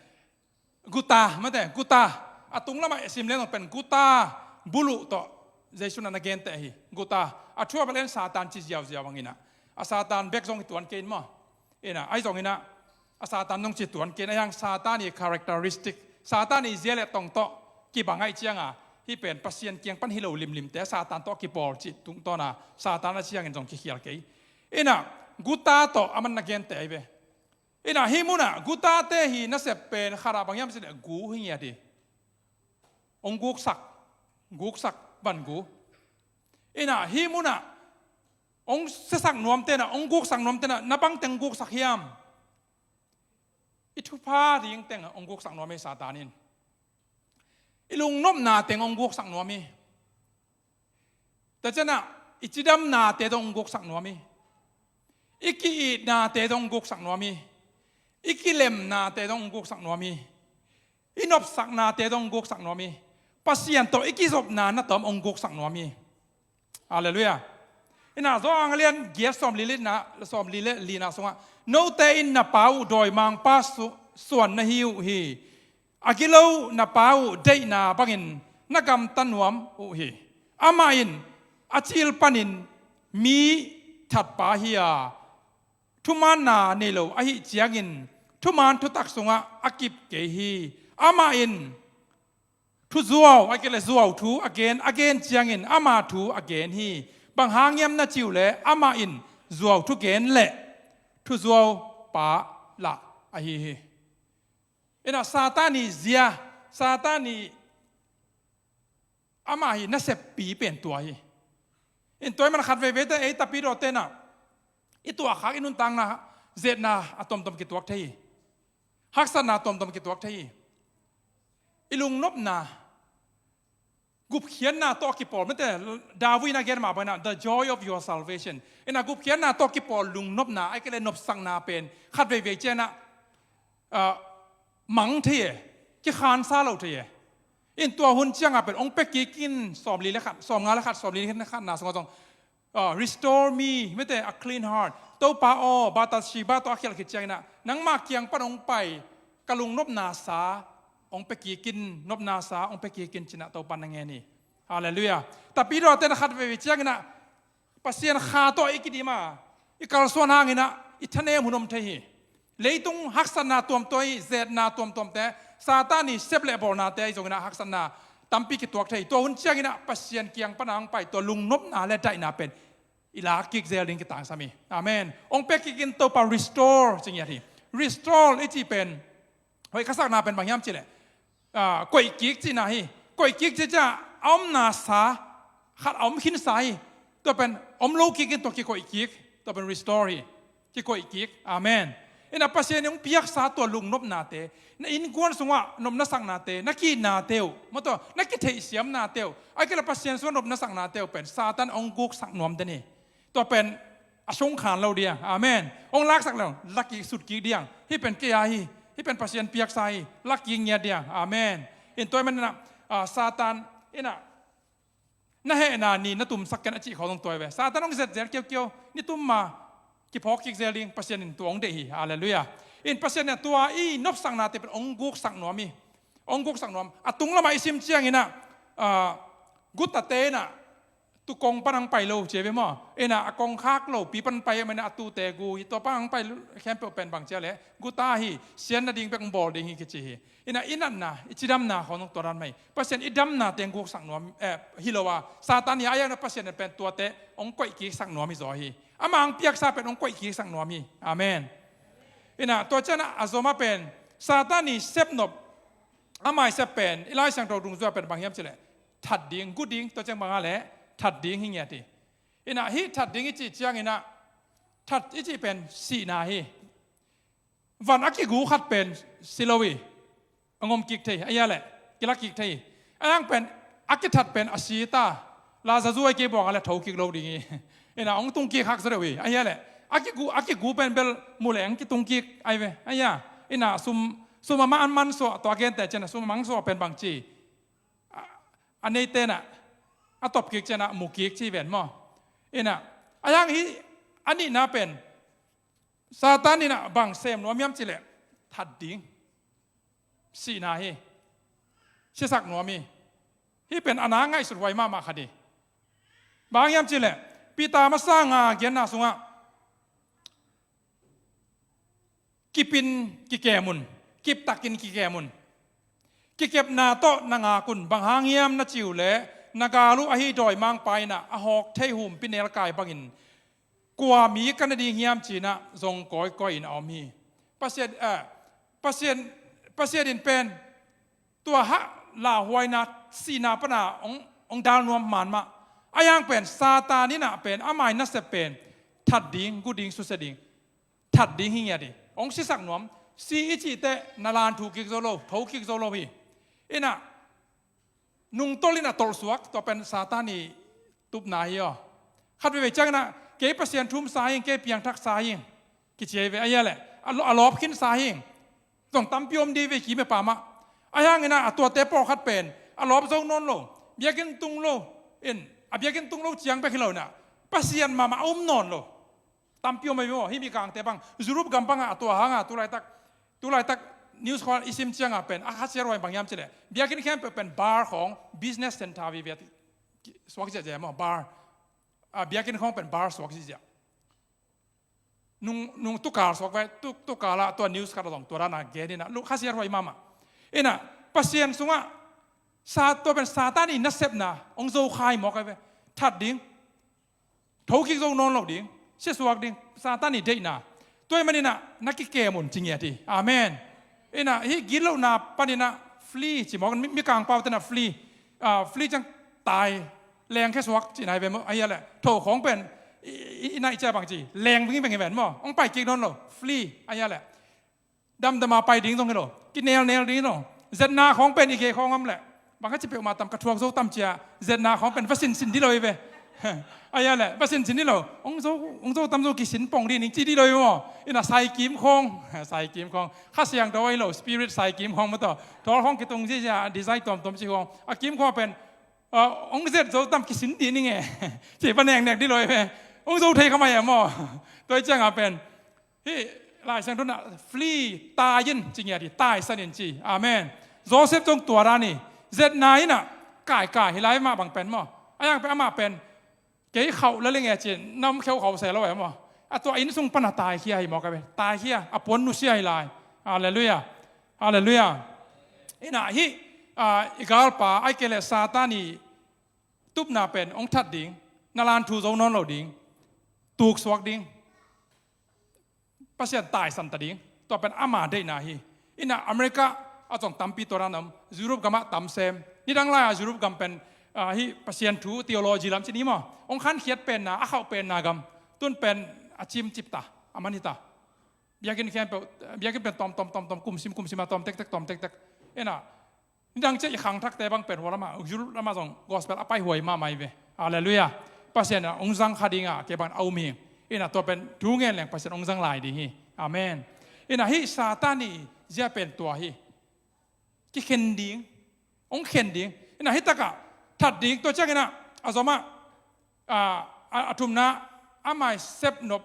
Guta, mate, guta. A tung lamah sim leng zong pen guta, buluh tawh Jesu na na genteh hi. Guta. A thu a bel en Satan ci ziauziau bang inah, a Satan bek zong hi tuan kei in maw. Inah, ahi zong inah, a Satan zong ci tuan kei in, ahi hang Satan i characteristic, Satan i zia le tong tawh kibang ahih cianga, hih pen Pasian kiang pan hi lo limlimte Satan tawh kipawl cih tungtawna Satan a ciangin zong kikhial kei. Inah, guta tawh aman na genteh ahi ve. Inah hih munah gutate hi nasep pen khatah bang hiam cihleh gu hi ngiat hi. Hong guksak, guksak van gu. Inah hih munah hong siasak nuamte nah, hong guksak nuamte nah, na bang teng guksak hiam? I thupha ding teng hong guksak nuam hi Satan in. I lungnopna teng hong guksak nuam hi. Tua cianah i cidamnate dong hong guksak nuam hi. I ki-itnate dong hong guksak nuam hi. I kilemnate dong hong guksak nuam hi. I nopsaknate dong hong guksak nuam hi. Pasian tawh i kizopna na tawm hong guksak nuam hi. Halleluiah. Inah Johan a lian giat sawmli le na, sawmli le lina sungah, note in na pa uh dawimangpa su-, suan na hi uh hi. A gilo na pa uh deihna bangin na gamta nuam uh hi. Amah in a cil panin mi thatpa hi a, thumaanna nei lo ahih ciangin thumaan thutak sungah a kip kei hi. Amah in thuzuau, a kile zuau thu a gen, a gen ciangin ama thu a gen hi. Bang hang hiam na ci uh leh amah in zuau thu gen leh thuzuau pa lah ahi hi. Inah Satan i zia, Satan i ama hi naseppi pen tua hi. In tua ahih man khat veiveite ei tapidawte nah i tuahkhak i nuntakna, zetna a tomtom kituak thei hi. Haksatna tomtom kituak thei hi. I lungnopna, gupkhiatna tawh kipawl, mate, David in a gen mah bangin ah, the joy of your salvation. Inah gupkhiatna tawh kipawl lungnopna, a kile nopsakna pen khat veivei cianah, ah, mang thei e, kikhansa lo thei e. In tua hun cianga pen hong pia kik in, sawmli le khat, sawmnga le khat, sawmli le khatna sungah zong, ah, "Restore me, mate, a clean heart." Topa aw, Bathsheba tawh a khial khit cianginah, nangmah kiang pan hong pai, ka lungnopna sa hong pia kik in, nopna sa hong pia kik in cinah Topa na ngen hi. Halleluiah. Tapidawte na khat veivei cianginah Pasian kha tawh i kidim a, i kalsuan hanginah i thanem hun om thei hi. Leitung haksatna tuamtuam hi, zetna tuamtuamte, Satan i sep le bawlnate ahi zonginah haksatna tampi kituak thei hi. Tua hun cianginah Pasian kiang pana hong pai tua lungnopna le daihna pen i lak kik zel ding kitangsam hi. Amen. Hong pia kik in Topa restore ci ngiat hi. Restore i cih pen hoih ka sakna pen bang hiam cihleh, ah, koih kik cihna hi. Koih kik cih ciah a omna sa khat a om khinsa hi. Tua pen om lo kik in tua kikoih kik, tua pen restore hi. Kikoih kik. Amen. Inah Pasian in hong piaksa tua lungnopnate, na innkuan sungah nopna saknate, na ki-itnate uh, maw, tua na kitheihsiamnate uh, a kile Pasian sungah nopna saknate uh pen Satan hong guksak nuam den hi. Tua pen a sungkhan lo diang. Amen. Hong laksak lo, la kik, sut kik diang. Hih pen kei a hi. Hih pen Pasian piaksa hi. La kik ngiat diang. Amen. In tua ahih maninah, ah, Satan inah na hehna ni na tumsak ken a cih khawng zong tua hi ve. Satan hong zetzel kiaukiau, ni tum ma kiphawk kik zel ding, Pasian in tua hong deih hi. Halleluiah. In Pasian in tua i nopsaknate pen hong guksak nuam hi. Hong guksak nuam. A tung lamah i sim cianginah, ah, gutate inah tuu kong pan hong pai lo ci hi ve maw. Inah a kongkhak lopi pan pai ahih manin a tuute gu hi, tua pan hong pai khempeuh pen bang ci a leh guta hi, sian nading bek hong bawl ding hi kici hi. Inah i natna, i cidamna khawng zong tua dan mah hi. Pasian i damna teng guksak nuam, eh, hi lo a, Satan hi a, a iakna Pasian in pen tuate hong koih kiksak nuam hi zaw hi. Amah hong piaksa pen hong koih kiksak nuam hi. Amen. Inah tua cianah a zom a pen Satan i sepnop, ama i sep pen i Lai Siangtho dungzui a pen bang hiam cihleh that ding, gu ding, tua ciang bang a leh that ding hi ngiat hi. Inah hih that ding i cih cianginah that i cih pen sihna hi. Van a kigu khat pen si lo hi. A ngom kik thei, a ia leh kila kik thei. A yang pen a kithat pen a si ta. Lazazu ai kei buang a leh tho kik lo ding hi. Inah hong tung kik hak zaw deuh hi. A ia leh a kigu, a kigu pen bel mu leh hong kitung kik ai ve. A ia, inah sum, sum a man man suah, tua gente cianah sum a mang suah pen bang ci, a, a neite nah a top kik cianah mu kik ci ven maw. Inah a yang hi. A nihna pen Satan inah bang sem nuam hiam cih leh that ding, sihna hi. Sisak nuam hi. Hih pen a na ngaihsut huai mahmah khat hi. Bang hiam cih leh Peter masa nga gianna sungah, kipin kikem un, kiptakin kikem un. Kikepna tawh na ngak un, bang hang hiam na cih uh leh na gal uh ahi dawimangpa inah a hawk thei humpinelkai bangin kua mi ka na ding hiam ci-inah zong kawikawi in a om hi. Pasian, eh, Pasian, Pasian in pen tua hah lauhuaina, sihna pana hong, hong dal nuam man mah. A yang pen Satan inah pen a mai nasep pen that ding, gu ding, susia ding, that ding hi ngiat hi. Hong sisak nuam, si i cih teh na lan thu kik zo lo, tho kik zo lo hi. Inah nungtolh inah tolhsuak, tua pen Satan i tupna hi aw. Khat veivei cianginah kei Pasian thumsa hing, kei piangthaksa hing, kici hi ve. A ia leh a lo-, a lawp khinsa hing. Zong tampi om di ve, kim e pa mah. A hianginah a tuate pawlkhat pen a lawp zo nawn lo. Biakinn tung lo. In, a biakinn tung lo ciang bek hi lo inah Pasian mahmah a um nawn lo. Tampi om ahi maw, hih Mikangte bang, Europe gam bangah a tua hangah, tulaitak, tulaitak news khawng i sim ciangah pen a khasiathuai bang hiam cih leh biakinn khempeuh pen bar khawng, business center vive suak ziahziah maw, bar. A, biakinn khawng pen bar suak ziahziah. Nung, nung tukal suak ve, tuk, tukal ah tua news khat a zong tua dana gen inah, lu khasiathuai mahmah. Inah Pasian sungah sa, tua pen Satan i nasepna hong zo khai mawk ai ve. That ding, tho kik zo nawn lo ding, siasuak ding, Satan i deihna. Tua ahih maninah na kikem un ci ngiat hi. Amen. Inah hih gitlohna paninah flee ci mawk, mi, Mikang pau tenah flee, ah, flee ciang tai, lengkhia suak cihna hi ve maw. A hia leh tho khawng pen i, i, i naih ciah bang ci, leng vingveng hi ven maw. Hong pai kik nawn lo, flee. A hia leh damdama pai ding zong hi lo, kinelnel ding hi lo. Zetna khawng pen i gei khawng om leh bang a ci peuhmah tam, ka thuak zo tam cia, zetna khawng pen va sinsin dih lo hi ve. A hia leh va sinsin dih lo. Hong zo, hong zo tam zo, kisin pong dih ning ci dih lo hi maw. Inah saikim khawng, saikim khawng, Kha Siangtho ahi lo, spirit saikim khawng maw tawh, thawl khawng kitung zia, design tuamtuam ci khawng, a kim khawng pen hong zet zo tam, kisin dih ning e. Ci va neknek dih lo hi ve. Hong zo thei kha mai a maw. Tua hi ciangah pen hih Lai Siangtho nah flee, tai in ci ngiat hi, taisan in ci. Amen. Joseph zong tua dan hi. Zetna inah kaikai hi lai mah bang pen maw. A yang pen amah pen kei khauh la leng e ci-in na om kheukhau se lo e maw. A tua inn sung pana taikhia hi mawk a ve. Taikhia, a puan nusia hi lai. Halleluiah. Halleluiah. Inah hih, ah, i galpa ai kei leh Satan i tupna pen hong that ding, na lan thu zo nawn lo ding, tuksuak ding, Pasian taisan ta ding, tua pen ama deihna hi. Inah America a zong tampi tua dan om, Europe gamah tam sem. Nidang lai-a Europe gam pen, ah, hih Pasian thu, theology lam ci ni maw, hong khankhiat penna, a khauh penna gam. Tun pen a cimcip ta, a man hi ta. Biakinn khempeuh, biakinn pen tawm, tawm, tawm, tawm, kumsim, kumsim a tawm tektek, tawm tektek. Inah nidang ciah i khangthakte bang pen hua lamah, Europe lamah zong gospel a paihuai mahmah hi ve. Halleluiah. Pasian in hong zang kha dingah kei bang a um hi. Inah tua pen thu ngen leng Pasian hong zang lai ding hi. Amen. Inah hih Satan i zia pen tua hi. Kikhen ding, hong khen ding. Inah hih takah that ding, tua cianginah a zomah, a, a, a thumna, a mai sep nop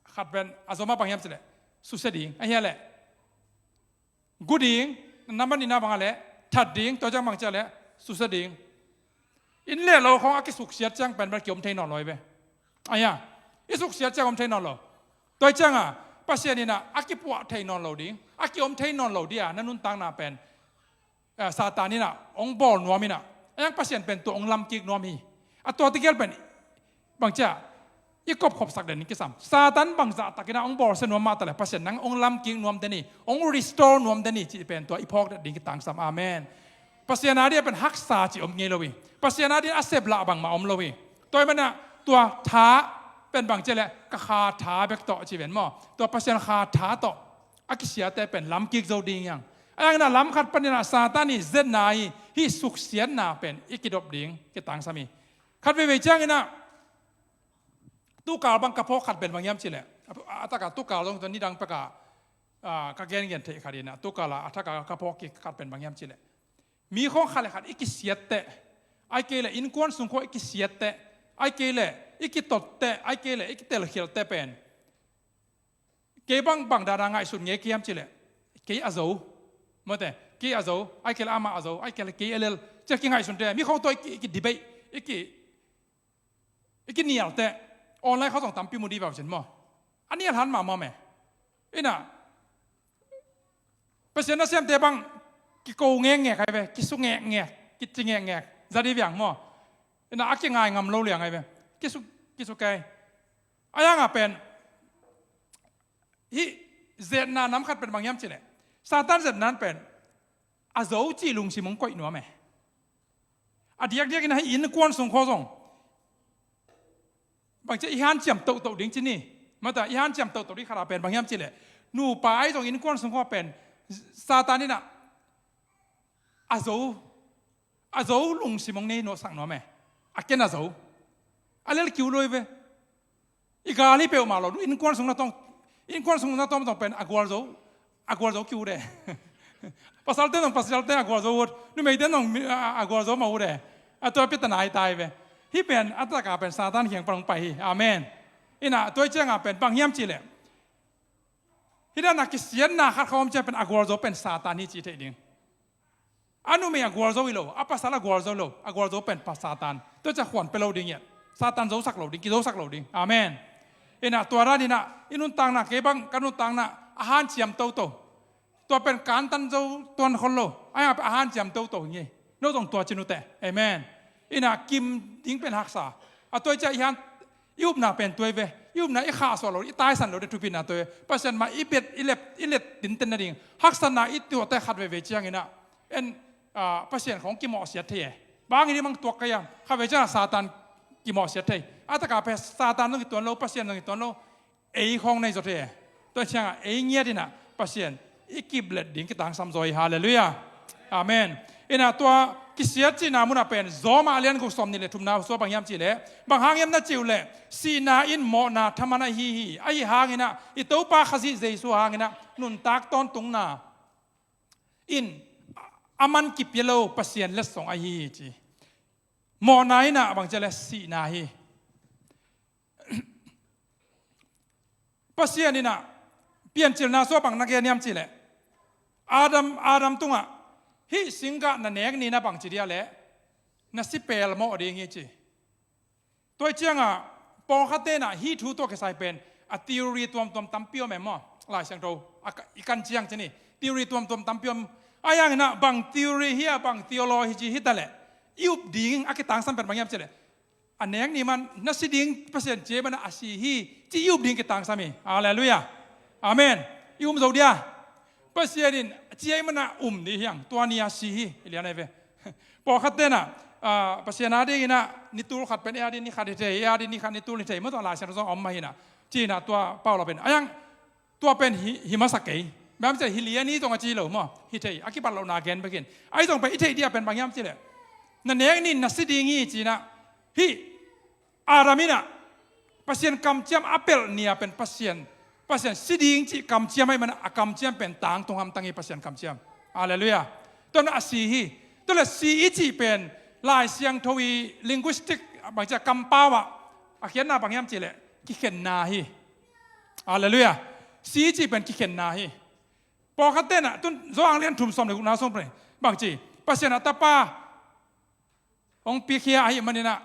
khat pen a zomah bang hiam cih leh susia ding. A hia leh gu ding, na man nihna bang a leh that ding, tua ciang bang ci a leh susia ding. Inn leh lo khawng a kisuksiat ciang pen bel kiom thei nawn lo hi ve. A hia, i suksiat ciang om thei nawn lo. Tua hi ciangah Pasian inah a kipuah thei nawn lo ding, a kiom thei nawn lo ding a na nuntakna pen, eh, Satan inah hong bawl nuam inah, a yang Pasian pen tua hong lamkik nuam hi. A tua tegel pen bang cia, i kopkhopsak den kisam. Satan bangzah takinah hong bawlsia nuam mah taleh Pasian nang hong lamkik nuam den hi, hong restore nuam den hi cih pen tua i phawk den ding kitangsam. Amen. Pasian a ding a pen haksa ci om ngei lo hi. Pasian a ding a sep lah bangmah om lo hi. Tua ahih manin ah tua tha pen bang ci leh ka kha tha bek tawh ci ven maw. Tua Pasian kha tha tawh a kisiate pen lam kik zo ding hi hang. Ahi hangin ah lam khat panin ah Satan i zetna hi, hih suksiatna pen i kidop ding kitangsam hi. Khat veivei ciangin ah tukal bang ka phawk khat pen bang hiam ci leh, a, a taka tukal zong tua nidang pek a, a, ka gengen theih khat in ah tukal a, a thak a ka phawk kik khat pen bang hiam ci leh, mi khawng khat le khat i kisiat teh, ahih kei leh innkuan sung khawng i kisiat teh, ahih kei leh i kitot teh, ahih kei leh i kitelkhial teh pen kei bang, bang dan a ngaihsun ngei ka hiam ci leh, kei a zo, mawte, kei a zo, ahih kei leh amah a zo, ahih kei leh kei a lel, ci a kingaihsun teh, mi khawng tawh i ki, i kidebate, i ki, i kinial teh, online khawng zong tampi mu ding hi ve cin maw. A nial han mahmah meh. In ah Pasian na siamte bang kiko ngekngek ahi ve, kisu ngekngek, kici ngekngek, za ding hi ve hang maw. In ah a kingai ngam lo liang ahi ve. Kisu, kisu kei. Ahi hang a pen hih zetna nam khat pen bang hiam ci leh, Satan zetna pen a zo cih lungsim hong koih nuam e. A diakdiak in ah hih innkuan sung khawng zong bang ci i hanciam tohtoh ding ci ni. Mawte, i hanciam tohtoh ding khat a pen bang hiam ci leh, nupa ahi zong innkuan sung khawng pen Satan in ah a zo, a zo lungsim hong nei nuamsak nuam e. A ken a zo, a lel kiu lo hi ve. I gal hi peuhmah lo, innkuan sung na tawm, innkuan sung na tawm tawm pen a gualzo, a gualzo kiu de. Pasalte zong, pasalte a gualzo ut, numeite zong mi, a, a gualzo mah ut de. A tua pi ta nai tai ve. Hih pen a taka pen Satan kiang pan hong pai hi. Amen. In ah tua ciang a pen bang hiam ci leh, hih dan a kisiatna khat khawng om ciang pen a gualzo pen Satan hi ci thei ding. A numei a gualzo hi lo, a pasal a gualzo lo, a gualzo pen pa Satan. Tua ciang khuan pia lo ding hi. Satan zosak lo ding, kizosak lo ding. Amen. In ah tua dan in ah i nuntakna, kei bang ka nuntakna a hanciam toto. Tua pen kantan zo tuan khol lo. Ahi hang a pen a hanciam toto hi ngei. No zong tua ci un teh. Amen. In ah kim ding pen haksa. A tua ciang i han, i upna pen tua hi ve. I upna i khahsuah lo, i taisan lo ding thupina tua hi ve. Pasian mah i bet, i let, i let tinten nading haksatna i tuah teh khat veivei ciangin ah, en, a, Pasian khawng kimawhsiat thei e. Bang i ding bang tuak ka hiam? Khat veivei ciangin ah Satan kimawhsiat thei. A taka pen Satan zong hi tuan lo, Pasian zong hi tuan lo. Ei khawng nei zaw thei e. Tua ciang a ei ngiat in ah Pasian i kiplet ding kitangsam zaw hi. Halleluiah. Amen. In ah tua kisiat cihna mun ah pen Rom a lian guk sawm nih le thumna sua bang hiam ci leh, bang hang hiam na cih uh leh, sihna in mawhna thaman ahi hi. Ahi hangin ah i Topa Khazih Jesu hangin ah nuntak tawntungna in a man kipia lo Pasian letsong ahi hi ci. Mawhna in ah bang ci leh sihna hi. Pasian in ah Piancilna sua bang na gen hiam ci leh, Adam, Adam tungah hih singgah na nek ni in ah bang ci dia leh, na si pelmawh ding hi ci. Tua ciang a pawlkhatte in ah hih thu tawh kisai pen a theory tuamtuam tampi om e maw. Lai Siangtho a ka, i kan ciang ci ni, theory tuamtuam tampi om. Ahi hangin ah bang theory hi a, bang theology hi ta leh, i up ding a kitangsam pen bang hiam ci leh, a nek ni man na si ding, Pasian ci ahih manin a si hi ci i up ding kitangsam hi. Halleluiah. Amen. I um zo dia? Pasian in ci ahih manin a um ding hi hang, tua ni a si hi. I lian ahi ve. Pawlkhatte in ah, a, Pasian a dingin ah ni tul khat pen ei a ding ni khat hi thei, ei a ding ni khat ni tul hi thei, mawtaw Lai Siangtho zong a om mah hi in ah, ci in ah tua Paul a pen. Ahi hang tua pen hi, hi masa kei. Bang hiam ci leh hi lian hi zong a ci lo maw. Hi thei, a kibat lohna gen bek in. Ahi zong pen i theih dia pen bang hiam ci leh, na nek ni in na si ding hi ci in ah, hih Adam in ah Pasian kamciam a pelh ni a pen Pasian, Pasian si ding cih kamciam ahih manin a kamciam pen tangtung hamtang hi, Pasian kamciam. Halleluiah. Tua in ah a si hi. Tua leh si i cih pen Lai Siangtho i linguistic, bang ci a, kampau ah a khiatna bang hiam ci leh, kikhenna hi. Halleluiah. Si i cih pen kikhenna hi. Pawlkhatte in ah, tun Johan lian thum sawm le gukna sung pen bang ci, Pasian a Tapa hong piakhia ahih manin ah,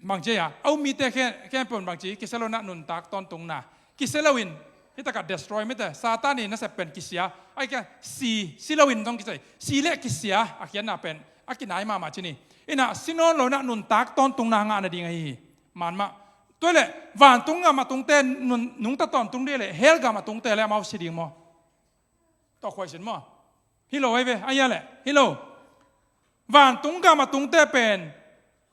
bang ci a, a um mite khe, khempeuh in bang ci, kisia lo in ah nuntak tawntungna. Kisia lo in, hih takah destroy mite, Satan i nasep pen kisia. Ahi kei a, si, si lo in zong kisia, si le kisia a khiatna pen a kinai mahmah ci ni. In ah si nawn lo in ah nuntak tawntungna ngah nading ahi hi. Man mah. Tua leh vantung gam a tungte nun, nungta tawntung ding leh hell gam a tungte leh amau si ding maw? Tawh khuaisin maw? Hi lo ahi ve, ahi a leh, hi lo. Vantung gam a tungte pen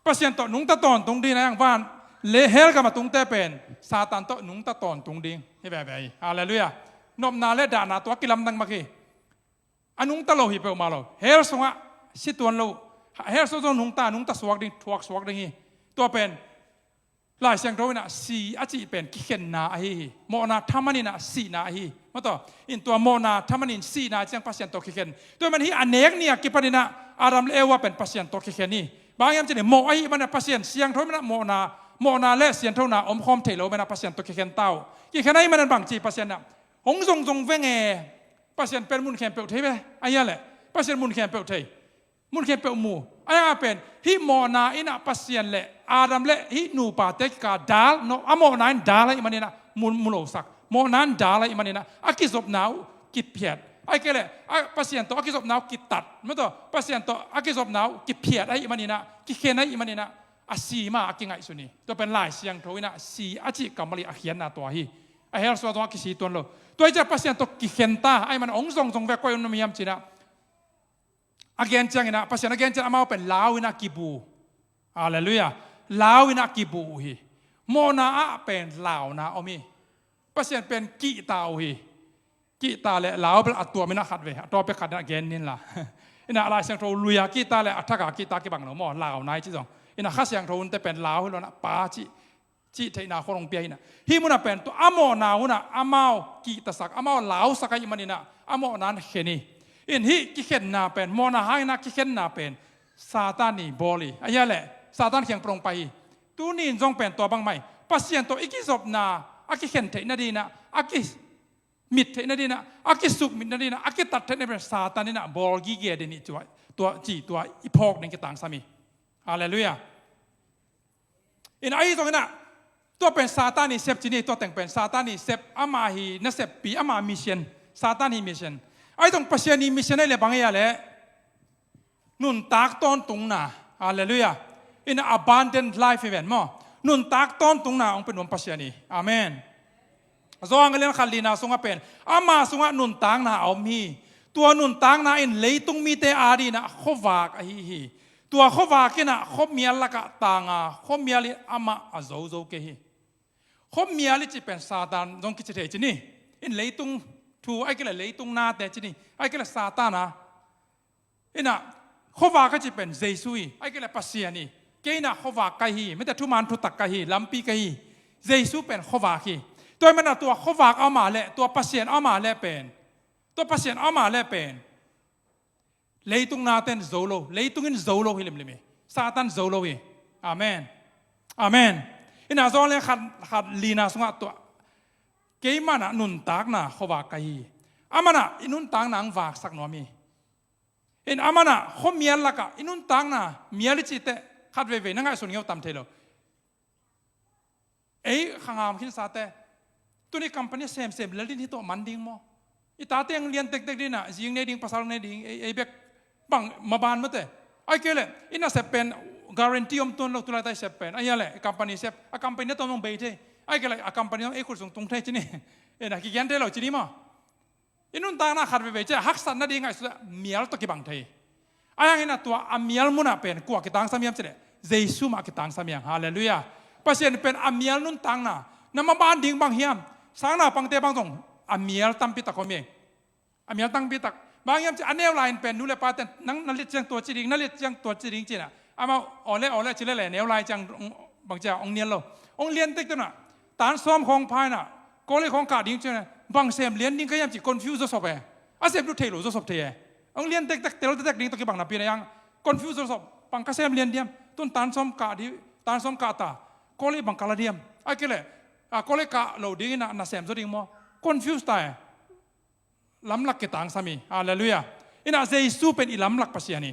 Pasian tawh nungta tawntung ding, a yang van le hell gam a tungte pen Satan tawh nungta tawntung ding hi veve hi. Halleluiah. Nopna le dahna tua kilamdang mak hi. A nungta lo hi peuhmah lo. Hell sungah si tuan lo. Hell sung zong nungta, nungta suak ding, thuak suak ding hi. Tua pen Lai Siangtho inah si a cih pen kikhenna ahi hi. Mawhna thaman inah sihna ahi hi. Mataw, in tua mawhna thaman in sihna ciang Pasian tawh kikhen. Tua man hi a nek ni a kipan inah Adam le Eva pen Pasian tawh kikhen hi. Bang hiam cih leh mawh ahi manah Pasian siangtho manah mawhna, mawhna le sianthona omkhawm thei lo manah Pasian tawh kikhen ta uh. Kikhen ahi manah bang ci Pasian inah hong zongzong veng e. Pasian pen mun khempeuh thei ve. Ahi a leh Pasian mun khempeuh thei. Mun khempeuh mu. Ahi a pen hih mawhna inah Pasian le Adam le hih nupate kikal dal, no, a mawhna in dal ahi maninah mu, mu lo sak. Mawhna in dal ahi maninah a kizopna uh kiphiat. Ahi kei leh a Pasian tawh a kizopna uh kitat. Mataw, Pasian tawh a kizopna uh kiphiat ahi maninah, kikhen ahi maninah a si mah a kingaihsun hi. Tua pen Lai Siangtho inah si a cih kammal i a khiatna tua hi. A hell sung zong a kisi tuan lo. Tua hi ciah Pasian tawh kikhen ta ahi man hong zongzong ve, koi un na miam cinah a gen cianginah, Pasian a gen ciang amau pen lau inah kibu. Halleluiah. Lau inah kibu uh hi. Mawhna ah pen launa om hi. Pasian pen kihta uh hi. Kihta le lau bel a tuam inah khat ve, a tua pek khat inah gen nin la. Inah Lai Siangtho lui-a kihta le a thak-a kihta kibang lo maw, launa hi ci zong. Inah Kha Siangtho hunte pen lau hi lo inah pa cih cih theihna khawng hong pia hi inah. Hih munah pen tua a mawhna hunah amau kihtasak, amau lausak ahi maninah a mawhna in khen hi. In hih kikhenna pen, mawhna hang inah kikhenna pen Satan i bawl hi. Ahi a leh Satan kiang pan hong pai hi. Tuni in zong pen tua bangmah hi. Pasian tawh i kizopna a kikhen theih nadinah, a kimit theih nadinah, a kisukmit nadinah, a kitat theih nadinah pen Satan inah bawl gige den hi tua, tua ci tua i phawk ding kitangsam hi. Halleluiah. In ahi zong inah tua pen Satan i sep ci ni, tua teng pen Satan i sep, ama hi naseppi, ama mission, Satan hi mission. Ahi zong Pasian i mission ahi le bang hi a leh nuntak tawntungna. Halleluiah. In abundant life hi ven maw. Nuntak tawntungna hong pe nuam Pasian hi. Amen. Johan a lian khat lina sungah pen ama sungah nuntakna a om hi. Tua nuntakna in leitung mite adinah khuavak ahi hi. Tua khuavak inah khuamial lakah tanga khuamial in amah a zozo kei hi. Khuamial i cih pen Satan zong kici thei ci ni. In leitung thu ahi kei leh leitung nate ci ni. Ahi kei leh Satan a Inah khuavak a cih pen Jesu hi, ahi kei leh Pasian hi. Kei inah khuavak ka hi, mite thuman thutak ka hi, lampi ka hi. Jesu pen khuavak hi. Tua hi manah tua khuavak a om a leh, tua Pasian a om a leh pen, tua Pasian a om a leh pen leitung nate'n zo lo, leitung in zo lo hi limlim hi. Satan zo lo hi. Amen. Amen. Inah Johan lian khat, khat lina sungah tua, keimah inah nuntakna khuavak ka hi. Amah inah i nuntakna hong vaksak nuam hi. In amah inah khuamial lakah i nuntakna, mial i cih teh khat veivei na ngaihsun ngei uh tam thei lo. Ei khangam khinsate tuni company semsem lel ding hi, tua man ding maw? I tate hong lian tektek ding inah, zi hong nei ding, pasal hong nei ding, ei, ei bek bang maban mate. Ahi kei leh i nasep pen guarantee om tuan lo, tu laitak i sep pen. Ahi a leh i company sep, a company na tawm zong bei thei. Ahi kei leh a company zong ei khut sung tung thei ci ni. Inah kigen thei lo ci ni maw? I nuntakna khat veivei ciah haksatna ding ngaihsut ah mial tawh kibang thei. Ahi hangin a tua a mial munah pen kua kitangsam hiam cih leh Jesu mah kitangsam hi hang. Halleluiah. Pasian pen a mial nuntakna, na maban ding bang hiam? Sang naupangte bang zong a mial tampi tak om hi. A mial tampi tak. Bang hiam cih a neu lai-in pen nu le pate'n nang na liat ciang tua ci ding, na liat ciang tua ci ding ci inah, amau aw le aw le ci leh le neu lai ciang bang ciah hong nial lo. Hong lian tek teh inah tan sawm khawng pha inah, college khawng kah ding ci inah, bang sem lian ding ka hiam cih confuse zawsop e. A sem tu thei lo zawsop thei e. Hong lian tektek, tel tektek ding tawh kibang napi inah hang confuse zawsop, bang ka sem lian diam? Tun tan sawm kah ding, tan sawm kah ta, college bang ka la diam? Ahi kei leh a college kah lo ding inah na sem zaw ding maw? Confuse ta e. Lamlak kitangsam hi. Halleluiah. Inah Jesu pen i lamlak Pasian hi.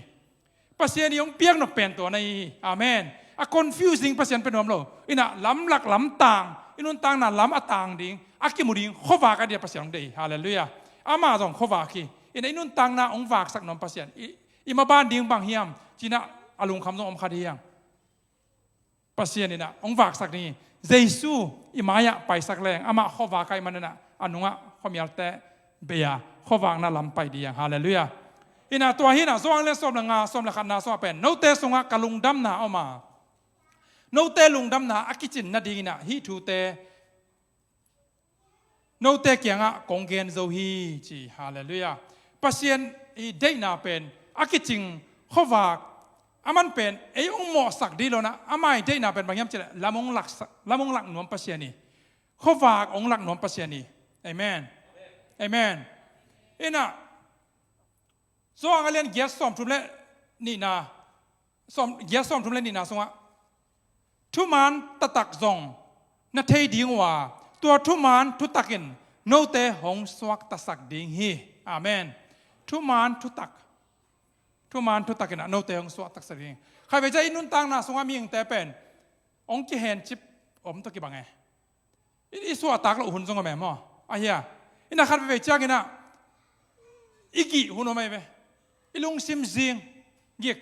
Pasian i hong piak nop pen tua na hi hi. Amen. A confusing Pasian pe nuam lo. Inah lamlak lamtang, i nuntakna lam a tang ding, a kimu ding khuavak a dia Pasian hong deih hi. Halleluiah. Amah zong khuavak hi. Inah i nuntakna hong vaksak nuam Pasian, i, i maban ding bang hiam ci inah a lungkham zong om kha ding hi hang. Pasian inah hong vaksak ding hi. Jesu i mai-ah paisak leng amah khuavak ahih manin ah a nungah khuamialte bei-a khuavakna lam pai ding hi hang. Halleluiah. Inah tua hi inah Johan lian sawm le nga, sawm le khatna sungah pen, note sungah ka lungdamna om a, note lungdamna a kicin nading inah hih thute note kiangah kong gen zo hi, ci. Halleluiah. Pasian i deihna pen a kicing khuavak, aman pen ei hong mawhsak ding lo inah, ama i deihna pen bang hiam cih leh lam hong laksak, lam hong lak nuam Pasian hi. Khuavak hong lak nuam Pasian hi. Amen. Amen. Inah Johan a lian giat sawmthum le nihna, sawm, giat sawmthum le nihna sungah, thuman taktak zong na thei ding uh a, tua thuman thutak in note hong suaktasak ding hi. Amen. Thuman thutak. Thuman thutak inah note hong suaktasak ding hi. Khatvei ciang i nuntakna sungah mihingte pen hong kihencip om tawh kibang e. I, i suahtak loh hun zong om e maw? Ahi a. Inah khat veivei ciang inah i gih hun om ahi ve. I lungsim zing, gik.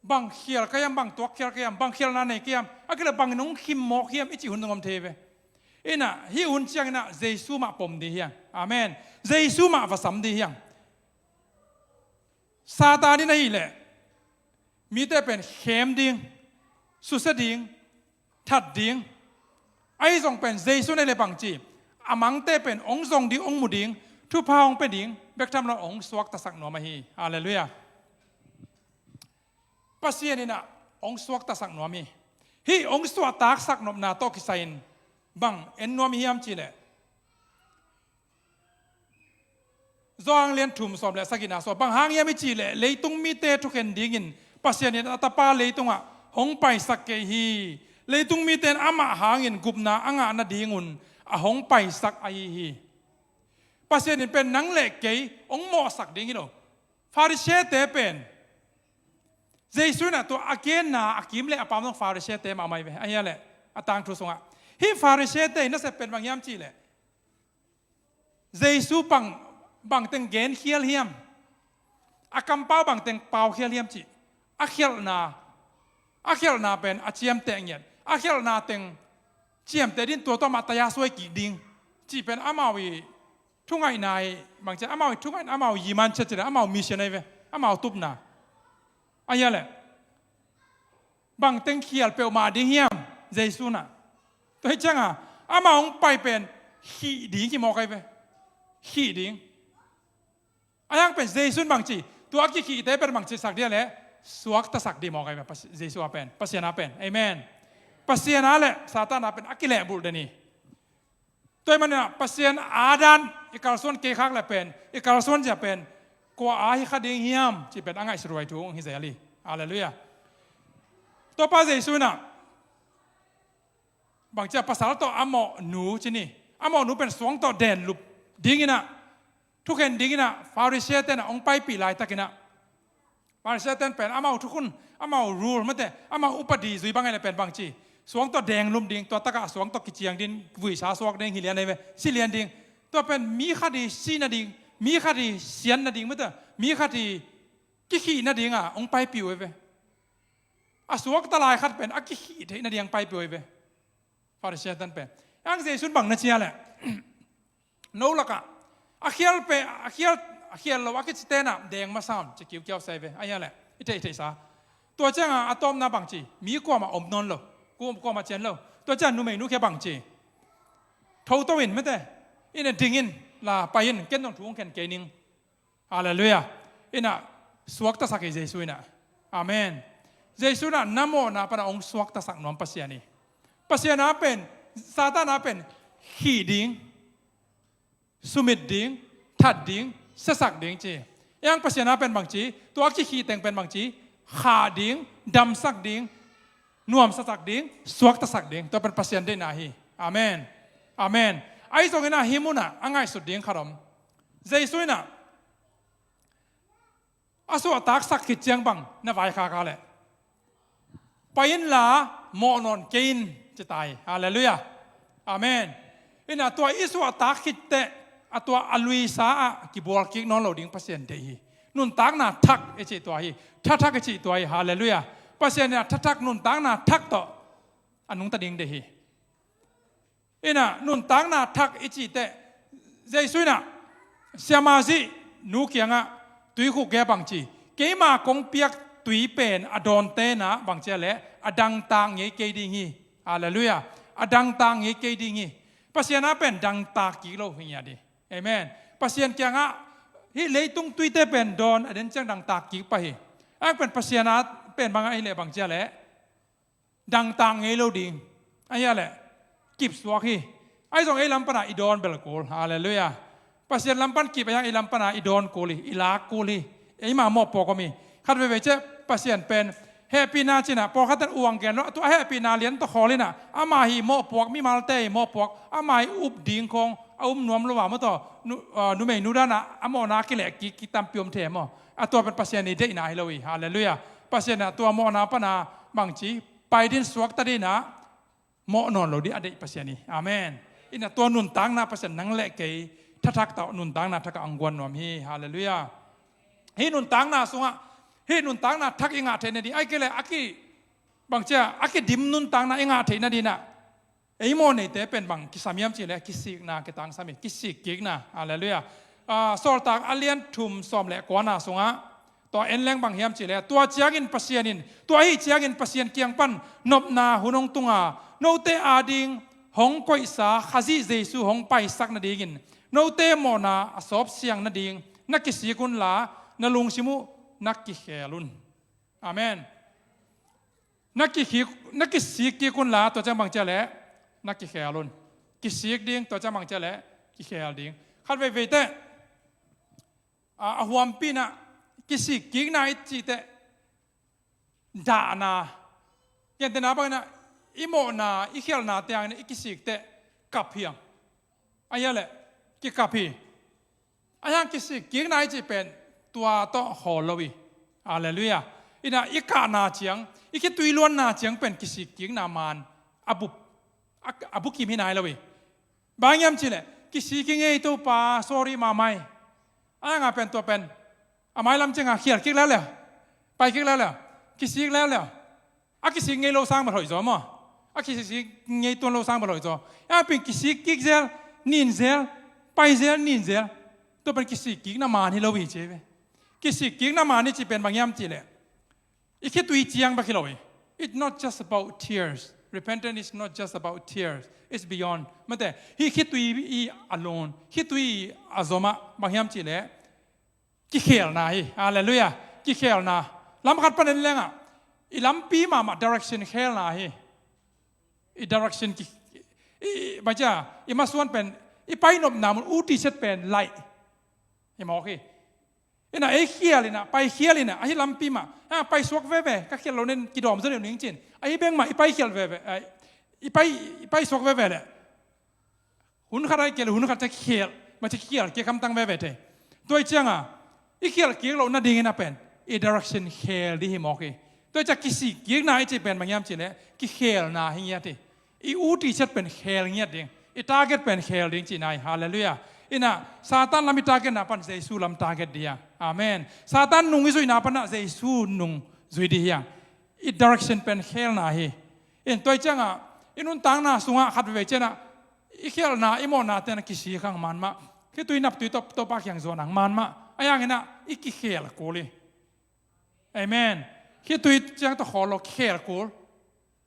Bang khial ka hiam, bang tuak khial ka hiam, bang khialna nei ka hiam, a kileh bangin hong khim mawk hiam i cih hun zong om thei ve. Inah hih hun ciang inah Jesu mah pom ding hi hang. Amen. Jesu mah va sam ding hi hang. Satan in ahih leh mite pen khem ding, susia ding, that ding. Ahi zong pen Jesu in ahih leh bangci, a mangte pen hong zong ding, hong mu ding, thupha hong pia ding, bek tham lo hong suaktasak nuam ahi. Halleluiah. Pasian inah hong suaktasak nuam hi. Hih hong suahtaksak nopna tawh kisai-in bang en nuam i hiam cih leh, Johan lian thum sawm le sagihna sungah bang hang hiam i cih leh, leitung mite thukhen dingin Pasian in a Tapa leitungah hong paisak kei hi. Leitung mite in amah hangin gupna a ngah nadingun a hong paisak ahi hi. Pasian in pen nang le kei hong mawhsak ding hi lo. Pharisee-te pen, Jesu inah tua a genna a kim le a pam zong Pharisee-te mahmah hi ve. Ahi a leh a tangthu sungah, hih Pharisee-te in nasep pen bang hiam cih leh, Jesu bang, bangteng genkhial hiam, a kampau bangteng paukhial hiam cih a khialhna, a khialhna pen a ciamteh ngiat, a khialhna teng ciamteh ding, tua tawh amah taya suai kik ding cih pen amau i thungaihna hi. Bangci, amau i thungaihna, amau i mindset cih leh amau mission ahi ve, amau tupna. Ahi a leh bangteng khial peuhmah ding hiam Jesu inah? Tua hi ciangah amah hong pai pen khih ding hi mawk ahi ve. Khih ding. Ahi hang pen Jesu in bangci, tua a kikhihte pen bangci sak ding a leh, suaktasak ding mawk ahi ve. Pasi-, Jesu a pen, Pasian a pen. Amen. Pasian a leh Satan a pen a kilehbulh den hi. Tua ahih manin ah Pasian a dan i kalsuan kei khak leh pen, i kalsuan zia pen kua a hi kha ding hiam cih pen a ngaihsut huai thu hong hi zel hi. Halleluiah. Topa Jesu inah bangci a, pasal tawh a mawhnu ci ni, a mawhnu pen suang tawh denlup ding inah, thukhen ding inah Pharisee-te inah hong paipih laitakin ah, Pharisee-te in pen amau thukhun, amau rule mate, amau upadi zui bang ahi leh pen bangci, suang tawh denglum ding, tua takah suang tawh kiciang ding, vuisa suak ding, hi lian ahi ve, si lian ding. Tua pen mi khat i sih nading, mi khat i sian nading mate, mi khat i kikhih nading a hong paipih uh ahi ve. A suakta lai khat pen a kikhih theih nading hong paipih uh ahi ve. Pharisee-te in pen, ang Jesu in bang na ci a leh, no lakah a khial pen, a khial, a khial lo a kicite inah deng masa un ci kiukiau sa ahi ve. Ahi a leh i theihtheihsa, tua ciangah a tawpna bangci, mi kuamah om nawn lo, ku-, kuamah cian lo. Tua ciang numeinu khia bangci, thoto in mate, inah ding in la pai in, ken zong thu hong khen kei ning. Halleluiah. Inah suaktasak hi Jesu inah. Amen. Jesu inah na mawhna panah hong suaktasak nuam Pasian hi. Pasian a pen, Satan a pen khih ding, sumit ding, that ding, siasak ding ci. Ahi hang Pasian a pen bangci, tua a kikhih teng pen bangci, khah ding, damsak ding, nuamsasak ding, suaktasak ding. Tua pen Pasian deihna hi. Amen. Amen. Ahi zongin ah hih munah a ngaihsut ding khat om. Jesu inah a suahtaksak khit ciang bang na vaikhak a leh, pai inla mawh nawn kei in, ci ta hi. Halleluiah. Amen. Inah tua i suahtak khit teh, a tua a luisa ah kibual kik nawn lo ding Pasian deih hi. Nuntakna thak i cih tua hi. Thathak i cih tua hi. Halleluiah. Pasian inah thathak, nuntakna thak tawh a nungta ding deih hi. Inah nuntakna thak i cih teh, Jesu inah siamah zih nu kiangah Tuikhuk gei bangci, keima kong piak tui pen a dawnte na bangci a leh a dangtak ngei kei ding hi. Halleluiah. A dangtak ngei kei ding hi. Pasian a pen dangtak kik lo hi ngiat hi. Amen. Pasian kiangah hih leitung tuite pen dawn a den ciang dangtak kik pah hi. A pen Pasian a pen bangah hi leh bangci a leh dangtak ngei lo ding. Ahi a leh kipsuak hi. Ahi zong ei lam pana i dawn bel kul. Halleluiah. Pasian lam pan kip a hiang ei lam pana i dawn kul hi, i lak kul hi. Eima mawhpuak om hi. Khat veivei ciah Pasian pen hehpihna cinah pawlkhat ten uang gen lo, tua hehpihna lian tawh khawl inah ama hi mawhpuak, mimalte hi mawhpuak, ama hi up ding khong a um nuam lo a maw taw, nu, ah, numei nu danah a mawhna kileh kik, kik tampi om thei maw. A tua pen Pasian i deihna hi lo hi. Halleluiah. Pasian ah tua mawhna pana bangci pai din suakta dinah mawh nawn lo dih a deih Pasian hi. Amen. Inah tua nuntakna Pasian nang leh kei thathak tawh nuntakna thakah ang guan nuam hi. Halleluiah. Hih nuntakna sungah hih nuntakna thak i ngah theihna dih, ahi kei leh a ki bangcia a kidim nuntakna i ngah theihna dinah ei mawh neite pen bang kisam hiam cihleh kisikna kitangsam hi, kisik kikna. Halleluiah. Ah, Sawltak a lian thum sawm le kuana sungah tua en leng bang hiam cihleh, tua ciangin Pasian in, tua ahi ciangin Pasian kiang pan nopna hun hong tunga note ading hong koihsa Khazih Jesu hong paisak nadingin note mawhna a sawp siang nading na kisik unla na lungsim uh na kikhel un. Amen. Na kikhik, na kisik kik unla tua ciang bang cihleh na kikhel un. Kisik ding, tua ciang bang cihleh kikhel ding. Khat veivei teh a, a huampi inah kisik kikna i cih teh dahna. Gentehna bang inah i mawhna, i khialhna tiang inah i kisik teh kap hiang. Ahi a leh kikap hi. A hiang kisik kikna i cih pen tua tawh khawl lo hi. Halleluiah. Inah i kahna ciang, i khitui luanna ciang pen kisik kikna man a bup, a, a bukim hi nai lo hi. Bang hiam cihleh kisik hi ngei Topa, sorry mahmah hi. A hianga pen tua pen a mailam cianga khial kik leuleu, pai kik leuleu, kisik leuleu. A kisik ngei lo sang bel hoih zaw maw. A kisik ngei tuan lo sang bel hoih zaw. A pen kisik kik zel, nin zel, pai zel, nin zel. Tua pen kisik kikna man hi lo hi ci ve. Kisik kikna man hi cih pen bang hiam cihleh i khitui ciang bek hi lo hi. It's not just about tears. Repentance is not just about tears. It's beyond. Mate, hih khitui i alone, khitui a zomah bang hiam cihleh kikhelna hi. Halleluiah. Kikhelna. Lam khat panin lengah i lampi mahmah direction khelna hi. I direction ki, i, i, bang cia, i masuan pen i pai nopna mun u ti set pen laih hi mawk hi. Inah ei khial inah, pai khial inah, ahi lampi mah a pai suak veve, ka khial lo nen kidawm zaw deuh ning cin, ahi beng mah i pai khial veve, ai, i pai, i pai suak veve leh hun khat ahi kei leh hun khat cia khial, ma cia khial kik hamtang veve thei. Tua i cianga i khial kik loh nadingin a pen i direction khel dih hi mawk hi. Tua i cia kisik kikna i cih pen bang hiam cihleh kikhelna hi ngiat hi. I u ti set pen khel ngiat ding, i target pen khel ding cihna hi. Halleluiah. Inah Satan lam i targetna pan Jesu lam target dih a. Amen. Satan nung i zuihna panah Jesu nung zui dih hi a. I direction pen khelna hi. In tua i ciangah i nuntakna sungah khat veivei cianah i khialhna, i mawhna tenah kisik hang man mah. Khitui naptui tawh, Topa kiang zuan hang man mah. A hianginah i kikhel kul hi. Amen. Khitui ciang tawh khawl lo, kikhel kul.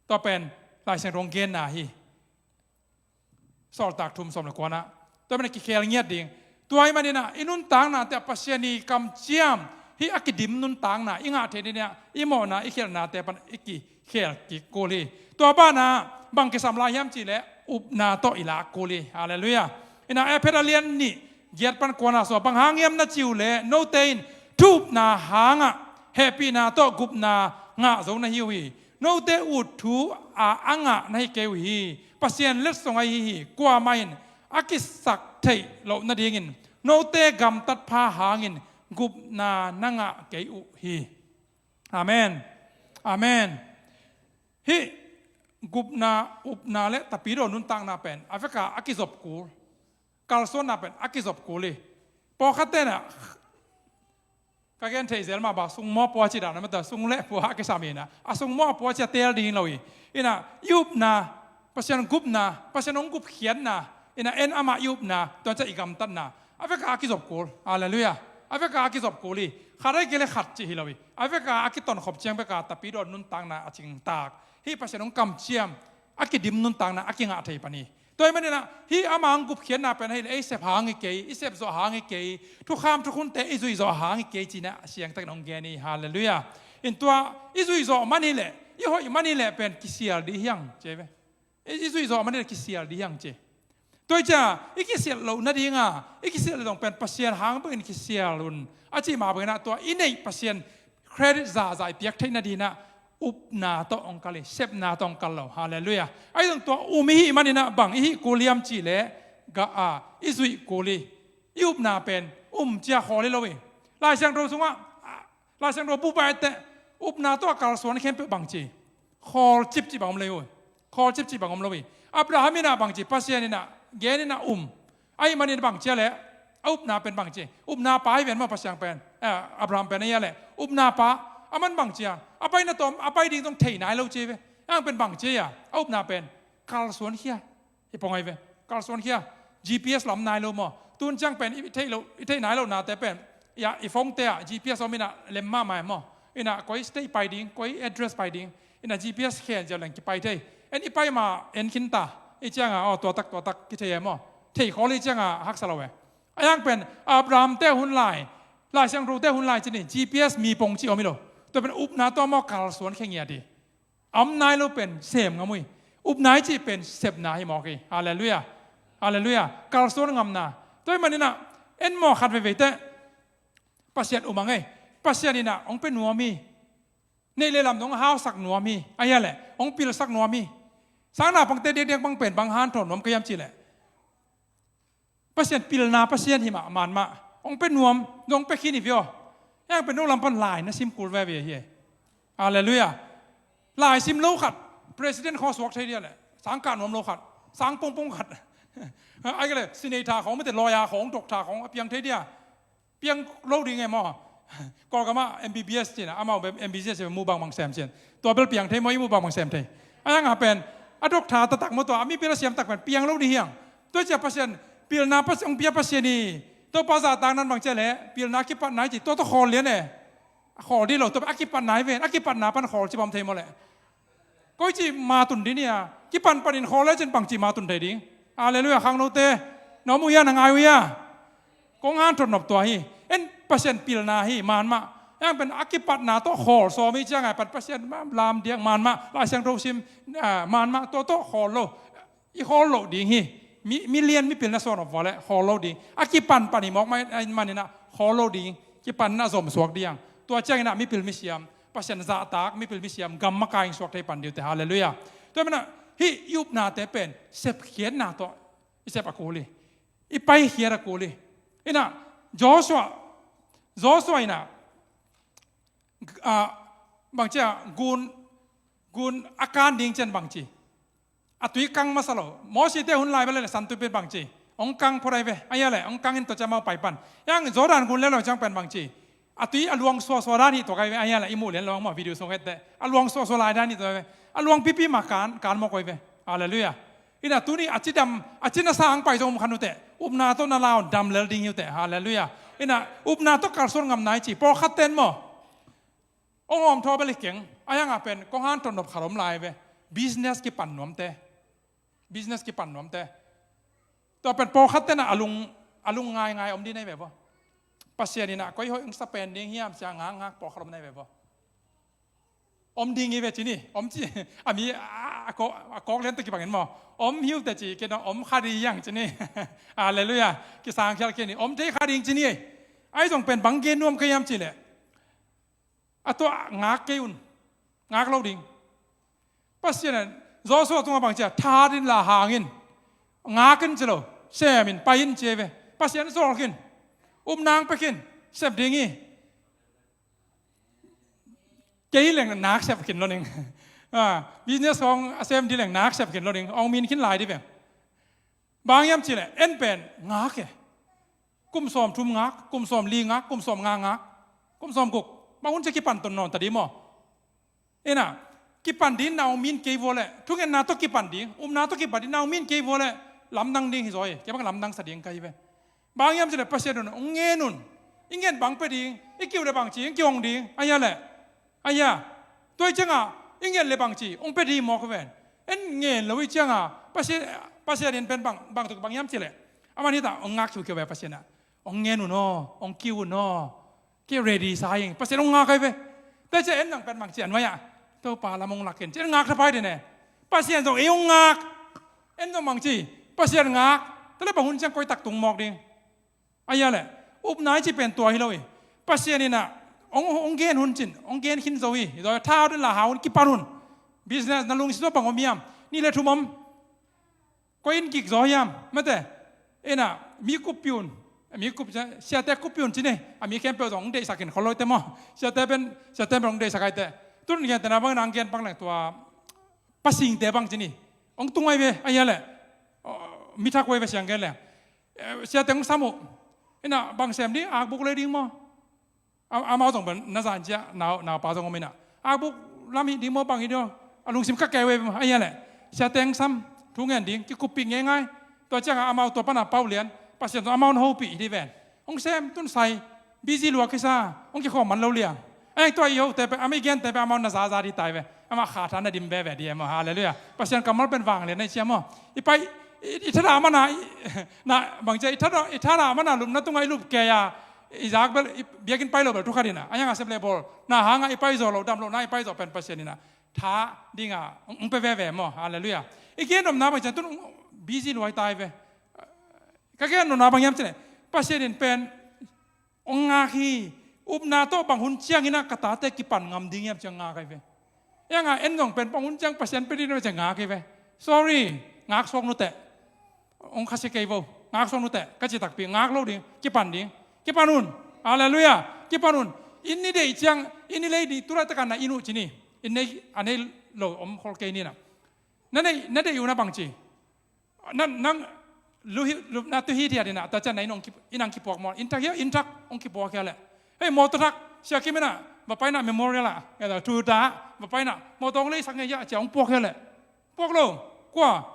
Tua pen Lai Siangtho genna hi. Sawltak thum sawm le kuana. Tua pen a kikhel ngiat ding. Tua ahih maninah i nuntaknate ah Pasian i kamciam, hih a kidim nuntakna i ngah theih dingah i mawhna, i khialhnate pan i kikhel kik kul hi. Tua banah bang kisam lai hiam cihleh upna tawh i lak kul hi. Halleluiah. Inah Efesa a lian nih giat pan kuana sungah bang hang hiam na cih uh leh note in thu upna hangah hehpihna tawh gupna ngah zo na hi uh hi. Note ut thu a, a ngah na hi kei uh hi. Pasian letsong ahi hi. Kuamah in a kisak theih loh nadingin note gamtat pha hangin gupna na ngah kei uh hi. Amen. Amen. Hih gupna, upna le tapidaw nuntakna pen a veka a kizop kul. Kalsuanna pen a kizop kul hi. Pawlkhat tenah ka gen thei zel mah bang, sung mawh pua ci dan a mata, sung le pua a kisam hinah, a sung mawh pua ci a teel ding lo hi. Inah i upna, Pasian gupna, Pasian hong gupkhiatna, inah en amah i upna, tua ciah i gamtatna a veka a kizop kul. Halleluiah. A veka a kizop kul hi. Khat a kile khat cih hi lo hi. A veka a kitonkhop ciang veka tapidaw nuntakna a cingtak. Hih Pasian hong kamciam a kidim nuntakna a kingah thei pan hi. Tua ahih maninah hih ama hong gupkhiatna pen ahih leh ei sep hang hi kei, i sep zawh hang hi kei, thukham thukhunte i zuih zawh hang hi kei cinah siangtakin hong gen hi. Halleluiah. In tua i zuih zawh man hi leh, i hoih man hi leh pen kisial dih hiang ci ve. I, i zuih zawh man hi leh kisial dih hiang ci. Tua hi cia i kisial loh nadinga i kisial dih zong pen Pasian hang bangin kisial un a cih mah banginah tua i neih Pasian credit zahzah i piak theih nadinah upna tawh hong kal hi, sepna tawh hong kal lo. Halleluiah. Ahi zong tua um i hih maninah bang i hih kul hiam cih leh gah a i zuih kul hi. I upna pen um cia khawl hi lo hi. Lai Siangtho sungah, Lai Siangtho bupa etteh upna tawh a kalsuan khempeuh bangci, khawl cipcip bang om lo hi. Khawl cipcip bang om lo hi. Abraham inah bangci, Pasian inah gen inah um. Ahih manin bangci a leh a upna pen bangci, upna pa hi ven maw Pasian pen, eh, Abraham pen ahi a leh upna pa. Aman bangci a, a paina tawm a pai ding zong thei nai lo ci ve. Ang pen bangci a, a upna pen kalsuan khia. Hi pong ahi ve. Kalsuan khia. G P S lam nai lo maw? Tun ciang pen i theih lo, i theih nai lo nate pen, ya, i phone te ah G P S om inah lem mahmah maw? Inah koi state pai ding, koi address pai ding, inah G P S khen ziau leng kipai thei. En i pai ma en khin ta. I cianga aw tuatak tuatak kithei e maw? Thei khawl i cianga haksa lo e. A yang pen Abraham te hun lai, Lai Siangtho te hun lai cini G P S mi pong ci om hi lo. Tua pen upna tua maw kalsuan khe ngiat hi. A om nai lo pen sem ngam uh hi. Upna i cih pen sepna hi mawk hi. Halleluiah. Halleluiah. Kalsuan ngamna. Tua ahih maninah en maw khat veivei teh Pasian um a ngei. Pasian inah hong pia nuam hi. Neih le lam dong hausak nuam hi. Ahi a leh hong pilsak nuam hi. Sang naupangte diakdiak bang pen bang hanthawn nuam ka hiam cih leh Pasian pilna Pasian hi mah, man mah. Hong pia nuam, hong pia khin hi vio. Heng pen no lam pan lai na sim kul veve hi. Halleluiah. Lai sim lo khat, president khawng suak thei dia leh. Sang kah nuam lo khat, sang pongpong khat. Ai ka leh, sinei tha khawng, mate lawyer khawng, doctor khawng, a piang thei dia. Piang lo ding e maw? Kawlgam ah M B B S cina, amau M B B S mu bangbang sem cin. Tua bel piang thei maw, i mu bangbang sem thei. A yang a pen, a doctor taktak maw tua, a mipil a siam tak pen, piang lo ding hiang. Tua cia Pasian, pilna Pasian, hong pia Pasian hi. Topa zahtak nan bang cia leh, pilna kipatna hi ci, tua tua khawl lian e. A khawl dih lo, tua a kipatna hi ven, a kipatna pan khawl ci bawm thei maw leh. Koici matun dih ni a, kipan panin khawl le cin bangci matun thei ding. Halleluiah, khangnote. Na om uh hia, na ngai uh hia. Kong hanthawn nop tua hi. En Pasian pilna hi, man mah. Yang pen a kipatna tawh khawl sawm hi ciang a pan Pasian lam diak, man mah. Lai Siangtho sim, ah, man mah. Tua tawh khawl lo. I khawl loh ding hi. Mi, milian mipil na sawn op vua leh khawl lo ding. A kipan pan hi mawk mah, ai, maninah khawl lo ding. Kipan na zom suak diang. Tua cianginah mipil misiam, Pasian zahtak, mipil misiam, gam makai in suak thei pan diute. Halleluiah. Tua manah, hih i upnate pen, sepkhiatna tawh, i sep a kul hi. I paikhiat a kul hi. Inah, Joshua, Joshua inah, ah, bangcia, gun, gun a kan ding cian bangci. A tui kang masa lo. Mosite hun lai bel le San Tuipi bangci. Hong kang phot ai ve. Ahi a leh, hong kang in tua ciang mau pai pan. Yang Jordan gun le lo ciang pen bangci. A tui a luang suasua dan hi tua kai ve. Ahi a leh, i muh lian lo ang maw video sung hette. A luang suasua lai dan hi tua ve. A luang pipi ma kan, kan mawk oi ve. Halleluiah. Inah tuni a cidam, a cina sa ang pai zong um khan ute. Upna tawh na laun dam lel ding hi ute. Halleluiah. Inah upna tawh kalsuan ngam nai ci. Pawlkhat ten maw. Hong awm thaw bel hi keng, a yang a pen, kong hanthawn nop khat om lai ve. Business kipan nuamte. Business kipan nuamte. Tua pen pawlkhat tenah a lung, a lung ngaingai om ding nai ve vua. Pasian inah, koi hoih hong sa pen ding hiam cia ngakngak pawlkhat om nai ve vua. Om ding hi ve ci ni, om ci, a mi, a, a kawk, a kawk lian tawh kibangin maw. Om hi ute ci, kei dong om kha ding hiang ci ni. Halleluiah. Kisangkhial kei ni, om thei kha ding ci ni. Ahi zong pen bang gen nuam ka hiam ci leh. A tua ngak kei un. Ngak lo ding. Pasian in Joshua tungah bang cia, thahat in la hang in. Ngak in ci lo. Sem in, pai in ci ve. Pasian zawl khin. Upna hong pia khin. Sep ding hi. Kei leng nak sep khin lo ding. Ah, business hong a sem ding leng nak sep khin lo ding. Hong min khin lai ding ve. Bang hiam ci leh, en pen ngak e. Kum sawm thum ngak, kum sawm li ngak, kum sawm nga ngak, kum sawm guk. Bang hun cia kipan ton nawn ta ding maw. Inah, kipan ding na hong min kei vua leh, thungetna tawh kipan ding, upna tawh kipan ding na hong min kei vua leh, lamdang ding hi zaw e, kei bang lamdang sa ding ka hi ve. Bang hiam ci leh Pasian un, hong ngen un. I ngen bang pia ding, i kiu le bang ci, i kihong ding, a hia leh. A hia. Tua i cianga, i ngen le bang ci, hong pia ding mawk ven. En ngen lo i cianga, Pasian, Pasian in pen bang, bang tuk bang hiam ci leh. Aman hita, hong ngak khiukheu ve Pasian ah. Hong ngen un aw, hong kiu un aw. Kei ready sa ing, Pasian hong ngak ai ve. Tua ciang en nang pen bang ci a nuai ah. Topa lam hong lak in, ci en ngak thapai den e. Pasian zong ei hong ngak. En zong bang ci, Pasian ngak. Tua leh bang hun ciang koi tak tung mawk ding. A hia leh, upna i cih pen tua hi lo hi. Pasian in ah, hong, hong gen hun cin, hong gen khin zo hi. Hi zaw, tha den la ha hun kipan hun. Business na lungsim bang om hiam. Nih le thum om. Koi in gik zaw hiam. Mate. Ina, mi kup piun. Mi kup, siate kup piun cin e. A mi khempeuh zong hong deihsak in khol lo te maw. Siate pen, siate pen hong deihsak ai te. Tun gen te na bang nang gen bang leng tua. Pasingte bang cin hi. Hong tung ai ve, a hia leh. Mi thak ai ve siang gen leng. Eh, siate hong sam uh. Ina, bang sem ding, akbuk lei ding maw. A, amau zong pen na zan cia, nau, naupa zong om ina. Akbuk lam hi ding maw bang hi ding maw. A lungsim ka keu e, a hia leh. Siate hong sam, thu ngen ding, kikuppih ngeingai. Tua cianga amau tua pana pau lian, Pasian zong amau na hopih hi ding ven. Hong sem, tun sai, busy lua kisa, hong kikhawm man lo liang. Ei, tua i hote pen, a mi gente pen amau na zaza ding tai ve. Amah kha tha na dim veve ding e maw, halleluiah. Pasian kammal pen vanglian na i cia maw. I pai, i, i thadah mana, i, na, bang cia, i thadah, i thadah mana lupna tunga i lup kei a, i zak bel, i biakinn pai lo bel thu khat ina. A hianga sep le bawl. Na hanga i pai zaw lo, dam lo, na i pai zaw pen Pasian ina. Tha dinga, hong, hong pia veve maw, halleluiah. I gen nopna bang cia, tun hong busy luai tai ve. Ka gen nopna bang hiam ci leh. Pasian in pen, hong ngak hi, upna tawh bang hun ciangin ah ka tate kipan ngam ding hiam ci-a ngak ai ve. Hianga en zong pen bang hun ciang Pasian pia ding hiam ci-a ngak ai ve. Sorry, ngak suak nuteh. Hong khasia kei vo, ngak suak nuteh, ka ci takpi, ngak lo ding, kipan ding. Kipan un, halleluiah, kipan un. In i deih ciang, in i lei ding, tulai takan na in uh ci ni. In nei, a nei lo om khol kei ni na. Na nei, na deih uh na bang ci. Nang, nang, luhi, lu, na tuhi dia dina, ta cian na in hong ki, in hong kipuak maw, in thak hia, in thak, hong kipuak hia leh. Hei, mawtaw thak, sia kim ina, va paina memorial ah, eh, tu ta, va paina, mawtaw hong leisak ngei hia, cia hong puak hia leh. Puak lo, kua,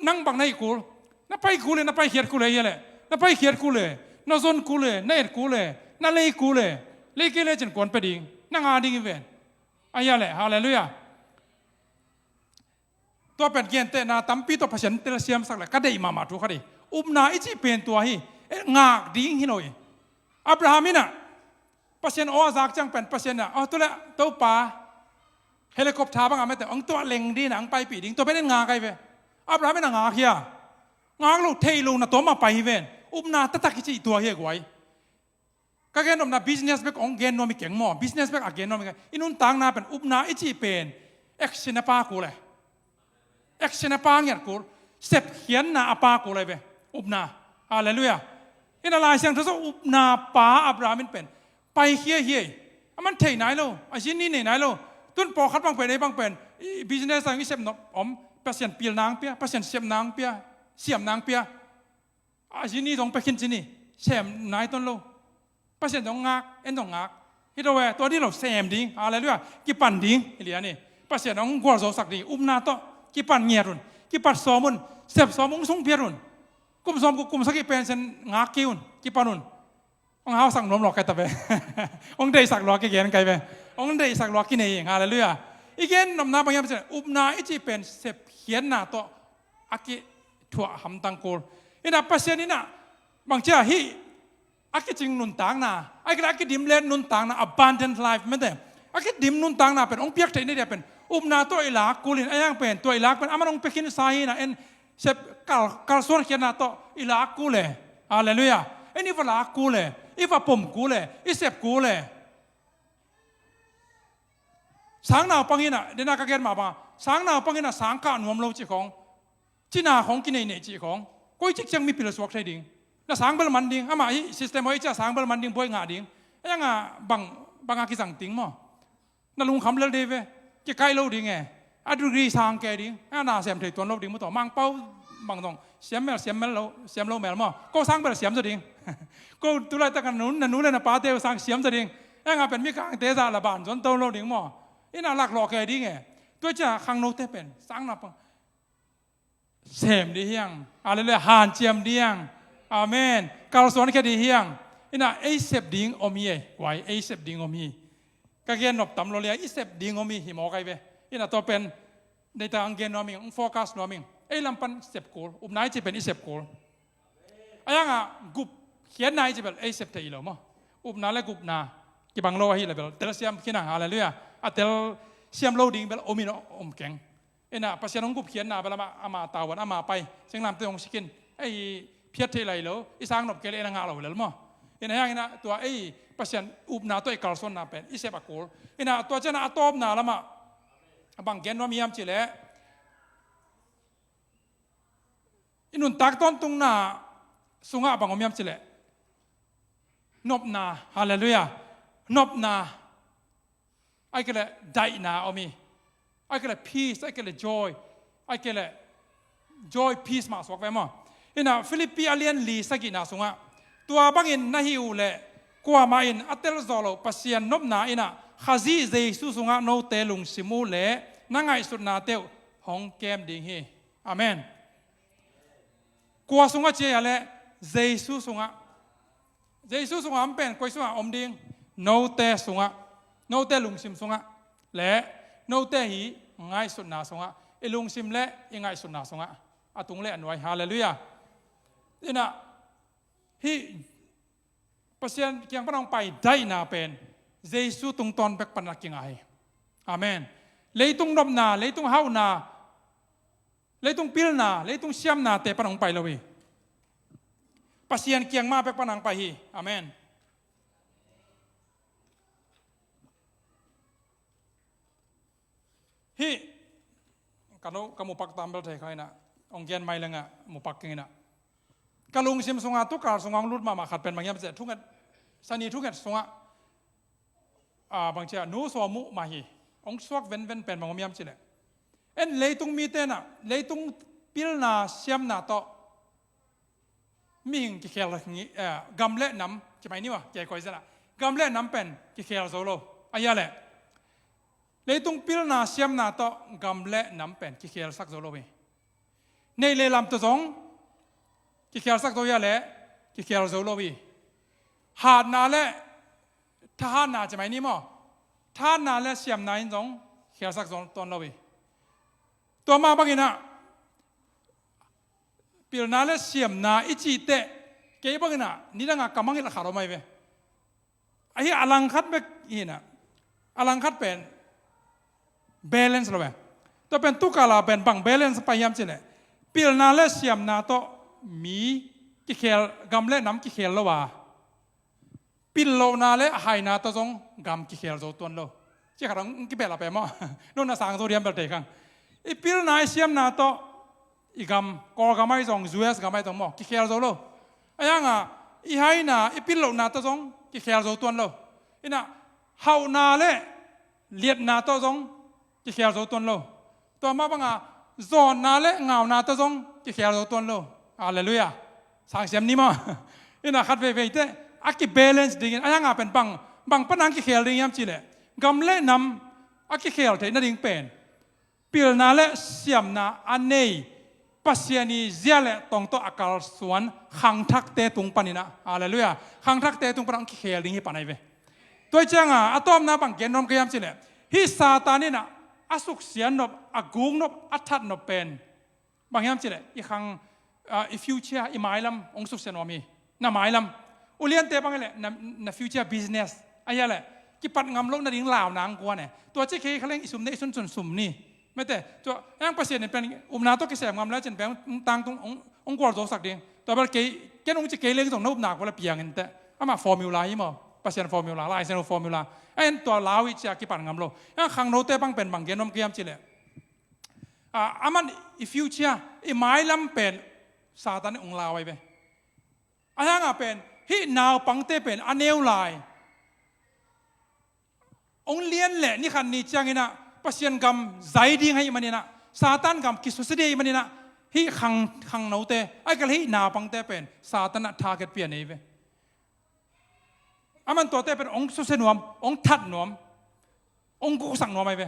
nang bang na hih kul, na pai kul e, na pai khiat kul e hia leh, na pai khiat kul e, na zon kul e, na et kul e, na lei kul e, lei kei le cin kuan pia ding, na nga ding i ven. A hia leh, halleluiah. Tua pen gentehna tampi tawh Pasian telsiamsak le ka deih mahmah thu khat hi. Upna i cih pen tua hi. Eh, ngak ding hi lo hi. Abraham in ah Pasian aw a zak ciang pen Pasian in ah, aw, tu le Topa, helicopter bang a mete, hong tuah leng ding na, hong paipih ding, tua pen in ngak ai ve. Abraham in ah ngak hia. Ngak lo, thei lo na tua mah pai hi ven. Upna taktak i cih tua hi a guai. Ka gen nopna business bek hong gen nuam hi keng maw, business bek a gen nuam hi keng. I nuntakna pen upna i cih pen action a pa kul e. Action a pa ngiat kul, sepkhiatna a pa kul e ve. Upna. Halleluiah. Ina Lai Siangtho sung upna pa Abraham in pen paikhia hi. A man thei nai lo, a zi ni nei nai lo. Tun pawlkhat bang pen, ei bang pen, i business a i sep nop om, Pasian pilna hong pia, Pasian sepna hong pia, siamna hong pia. A zi ni zong pia khin ci ni, sem nai ton lo. Pasian zong ngak, en zong ngak. Hi lo e, tua di lo sem ding, halleluiah, kipan ding, hi lian ni. Pasian hong gualzosak ding, upna tawh, kipan ngiat un, kipat sawm un, sep sawm un, sung phiat un. Kum sawm, kum sagih pen Pasian ngak kei un, kipan un. Hong hausak nuam lua kei ta ve. Hong deihsak lua kei gen kei ve. Hong deihsak lua kei nei, halleluiah. I gen nopna bang hiam ci leh, upna i cih pen sepkhiatna tawh a kithuah hamtang kul. Ina Pasian ina, bang cia hi, a kicing nuntakna, a kila a kidim le nuntakna, abundant life mete. A kidim nuntakna pen, hong piak theih na dia pen, upna tawh i lak kul in, a hiang pen, tua i lak pen, a man hong pia khin sa hi na, en, sep kal, kalsuan khiatna tawh i lak kul e. Halleluiah. En i va lak kul e, i va pom kul e, i sep kul e. Sang naupang ina, dena ka gen mah bang, sang naupang ina sang kah nuam lo cih khong, cina khong kinei nei cih khong, koi cik ciang mipil suak thei ding. Na sang bel man ding, amah hi system hoih cia sang bel man ding, buai ngah ding. A hianga bang, bang a kizang ting maw. Na lungkham lel dei ve, kikaih lo ding e. A degree sang kei ding, a na sem thei tuan lo ding mu tawh. Mangpau bang zong, siam mel, siam mel lo, siam lo mel maw. Ko sang bel siam zaw ding. Ko tulaitak a nun, na nu le na pate sang siam zaw ding. Eng a pen Mikangte zah la ban zuan to lo ding maw. Ina lak lawh kei ding e. Tua cia khangnote pen, sang naupang sem dih hiang. Halleluiah. Hanciam dih hiang. Amen. Kalsuan khia dih hiang. Ina ei sep ding om hi ei, kua ei sep ding om hi. Ka gen nop tam lo lia, i sep ding om hi, hi mawk ai ve. Ina tua pen neita ang gen nuam ing, ang focus nuam ing. Ei lam pan sep kul, upna i ci pen i sep kul. A yanga gup khiatna i ci bel ei sep thei lo maw. Upna le gupna kibang lo ahi le bel telsiam khin ang, halleluiah. A telsiam lo ding bel om in om keng. Ina Pasian hong gupkhiatna bel ama, ama tavuan, ama pai, singlamteh hong sikin, ei phiat theih lai lo, i sang nop kei le ina ngah lo lel maw. Ina hiang ina tua ei Pasian upna tawh i kalsuanna pen i sep a kul. Ina tua ciana a tawpna lama bang gen nuam hiam cileh, i nuntak tawntungna sungah bang om hiam cileh, nopna, halleluiah, nopna. Ai kei le daihna om hi. Ai kei le peace, ai kei le joy. Ai kei le joy, peace mah suak ve maw. Ina Philippi a lian li sagihna sungah, tua bangin na hi uh leh kuamah in a telzawh loh Pasian nopna ina Khazih Jesu sungah note lungsim uh leh na ngaihsutnate uh hong kem ding hi. Amen. Kua sungah cia leh Jesu sungah. Jesu sungah om pen koi sungah om ding? Note sungah, note lungsim sungah le note hi ngaihsutna sungah, i lungsim le i ngaihsutna sungah, a tung le a nuai, halleluiah. Ina hih Pasian kiang pan hong pai daihna pen Jesu tungtawn bek pan a kinga hi. Amen. Leitung nopna, leitung hauhna, leitung pilna, leitung siamnate pan hong pai lo hi. Pasian kiang mah bek pan hong pai hi. Amen. Hih ka no, ka mupak tambel thei kha ina, hong gen mai lenga mupak keng ina, ka lungsim sunga tukal sunga hong lut mahmah khat pen bang hiam cileh, thunget, sani thunget sunga, a, bang cia nu suamuh mah hi. Hong suak venven pen bang om hiam cileh, en leitung mite na leitung pilna siamna tawh mihing kikhel, eh, gam le nam, ci mai ni maw, kei koi zena gam le nam pen kikhel zo lo. Ahi a leh leitung pilna siamna tawh gam le nam pen kikhelsak zo lo hi. Neih le lam tawh zong kikhelsak zo hi a leh kikhel zo lo hi. Hatna le thahatna ci mai ni maw, thahatna le siamna in zong kikhelsak zo tuan lo hi. Tua mah bangin ah pilna le siamna i cih teh, kei bangin ah nidangah ka mangngilh a khat om ahi ve. Ahi a langkhat bek hi na, a langkhat pen balance lo ve. Tua pen tukala pen bang balance pai hiam cileh, pilna le siamna tawh mi kikhel, gam le nam kikhel lo a, pil lohna le haina tawh zong gam kikhel zo tuan lo. Ci khat hong kibehlap e maw? Nuna sang zo diam bel tei khang. I pilna i siamna tawh i gam, Kawlgam ahi zong, U S gam ahi zong maw, kikhel zo lo. Ahi hanga i haina, i pil lohna tawh zong kikhel zo tuan lo. Ina hauhna le liatna tawh zong kikhel zo tuan lo. Tua mah banga zawnna le ngauna tawh zong kikhel zo tuan lo. Halleluiah. Sangsiam ni maw? Ina khat veivei teh a kibalance dingin, ahi hanga pen bang, bang pana hong kikhel ding hiam cileh, gam le nam a kikhel theih nading pen pilna le siamna a nei Pasian i zia le tong tawh a kalsuan khangthakte tung panin ah, halleluiah, khangthakte tung panah hong kikhel ding hi pan ahi ve. Tua hi cianga a tawpna bang gen nuam ka hiam cileh, hih Satan in ah a suksiat nop, a guk nop, a that nop pen bang hiam cileh, i khang, ah, i future, i mailam hong suksiat nuam hi. Na mailam, uliante bang hileh na, na future business ahi a leh kipat ngam loh nading launa ang kuan e. Tua ci kei kha leng i sum ne i sunsun sum ni. Mete, tua, hang Pasian in pen upna tawh kisem ngam le cin pen tangtung hong, hong gualzosak ding. Tua bel kei, ken hong ci kei leng zong na upna kua le piang in teh. Amah formula hi maw? Pasian formula, Lai Siangtho formula. En tua lau i cia kipan ngam lo. Hang khangnote bang pen bang gen nuam ka hiam cileh, a, aman i future, i mailam pen Satan in hong lau ahi ve. Ahi hanga pen hih naupangte pen a neu lai hong lian leh ni khat ni ciangin ah Pasian gam zai ding ahih manin ah, Satan gam kisusia ding ahih manin ah, hih khang, khangnote, ahi kei leh hih naupangte pen Satan ah target pia nei ve. Aman tuate pen hong susia nuam, hong that nuam, hong guksak nuam ahi ve.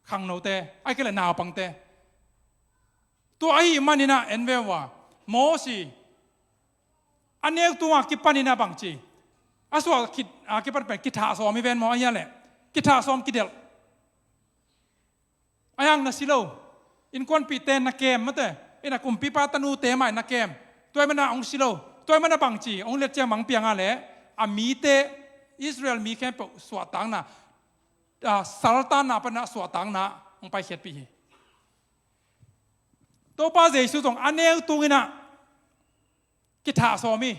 Khangnote, ahi kei leh naupangte. Tua ahih manin ah en ve ua, Mosi, A neu tunga kipan in a bangci, a suah khit a kipan pen kithah sawm hi ven maw, a hia leh kithah sawm kidelh. A hang na si lo. Innkuanpihte na kem mate, ina kumpipa tanute mah na kem. Tua ahih mana hong si lo. Tua ahih mana bangci hong let ciang mang pianga leh a mite, Israel mi khempeuh suahtakna, a, saltanna pana suahtakna hong paikhiatpih hi. Topa Jesu zong a neu tunginah kithah sawm hi.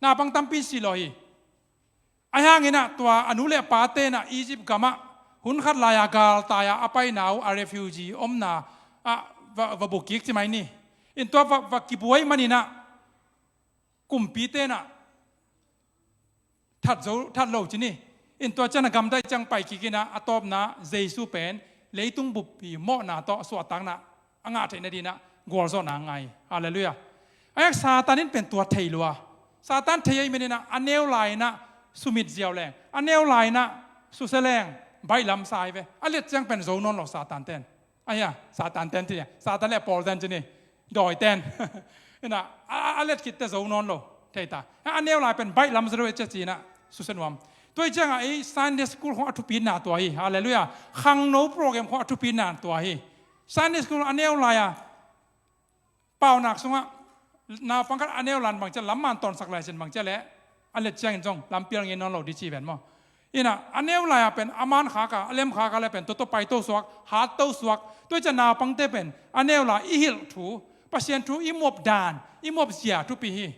Naupang tampi in si lo hi. Ahi hanginah tua a nu le a pate inah Egypt gamah hun khat lai-a galtai-a a paina uh a refugee omna ah va, va bukkik ci mai ni. In tua va, va kibuai maninah kumpite inah that zo, that lo ci ni. In tua ciang a gamdai ciang paikikinah a tawpna Jesu pen leitung buppi mawhna tawh suahtakna a ngah theih nadinah gualzawhna a ngah hi. Halleluiah. A hang Satan in pen tua thei lua. Satan thei ahih maninah a neu lai-inah sumit ziau leng, a neu lai-inah susia leng baihlam sa hi ve. A let ciang pen zo nawn lo Satan ten. Ahi a, Satan ten ci ni, Satan le a pawl ten ci ni, dawi ten. Ina, a, a, a let khitte zo nawn lo thei ta. A neu lai pen baihlam zo lo e cia ci-inah susia nuam. Tua hi ciangah ei Sunday school khong a thupina tua hi. Halleluiah. Khangno program khong a thupina tua hi. Sunday school a neu lai-a paunak sungah naupang khat a neu lai-in bangcia lamman tawnsak lai sin bangcia leh a let ciangin zong lampial ngei nawn lo di ci ven maw? Ina a neu lai-a pen a man khaka, a lem khaka le pen tua tua paito suak, hatto suak. Tua hi ciang naupangte pen a neu lai i hilh thu, Pasian thu i muap dan, i muap zia thupi hi.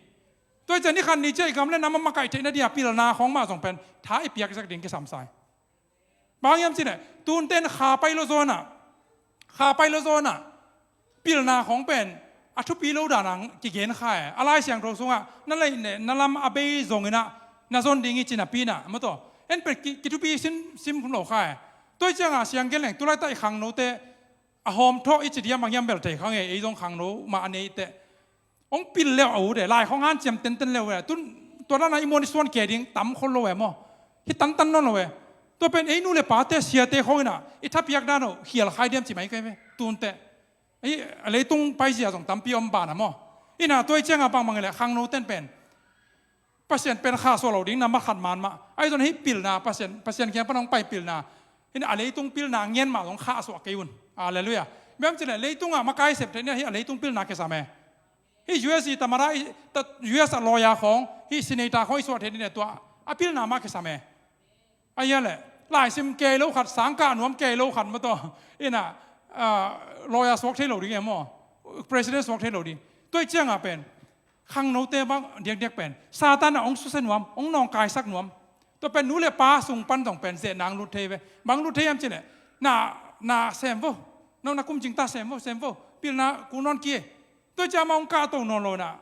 Tua hi ciang ni khat ni ciang i gam le nam a makaih theih nadia pilna khong mah zong pen tha i piak zek ding kisam sa hi. Bang hiam cih leh tunten kha pai lo zawnah, kha pai lo zawnah pilna khong pen a thupi lo danah kigen kha e. A Lai Siangtho sungah na lei ne na lam a bei zonginah na zon ding hi ci napi inah maw taw, en pen ki, kithupi sim, sim lo kha e. Tua hi ciangah siang gen leng tulaitah i khangnote a hawmthawh i ci diam bang hiam bel thei kha ngei, ei zong khangno mah a nei teh. Hong pil leuh a ut e, lai khong hanciam tenten leuh e. Tun tua dana i muan i suan kei ding tam khol lo e maw? Hi tantan nawn lo e. Tua pen ei nu le pate siate khong inah i thapiak dan uh khial khai diam ci mai kai ve. Tunte ei a leitung paizia zong tampi om banah maw? Inah tua hi ciangah bangbang hileh khangno ten pen Pasian pen khahsuah lo ding na ma khat man mah. Ahi zong hih pilna, Pasian, Pasian kiang pan hong pai pilna, hih a leitung pilna ngen mah zong khahsuah kei un. Halleluiah. Biam cileh leitungah makai sep theih ni hih a leitung pilna kisam e. Hih U S i tamara, U S a lawyer khong, hih senator khong i suah theih ni tua a pilna mah kisam e. Ahi a leh laisim kei lo khat, sangkah nuam kei lo khat maw taw, ina, ah, lawyer suak thei lo ding e maw? President suak thei lo ding. Tua hi ciangah pen khangnote bang diakdiak pen Satan a hong susia nuam, hong nawngkaisak nuam. Tua pen nu le pa sung pan zong pen zeh nang lut thei ve. Bang lut thei hiam cileh na, na sem vo. Na, na kum cing ta sem vo, sem vo. Pilna ku nawn ki. Tua ciang mah hong kahto nawn lo na.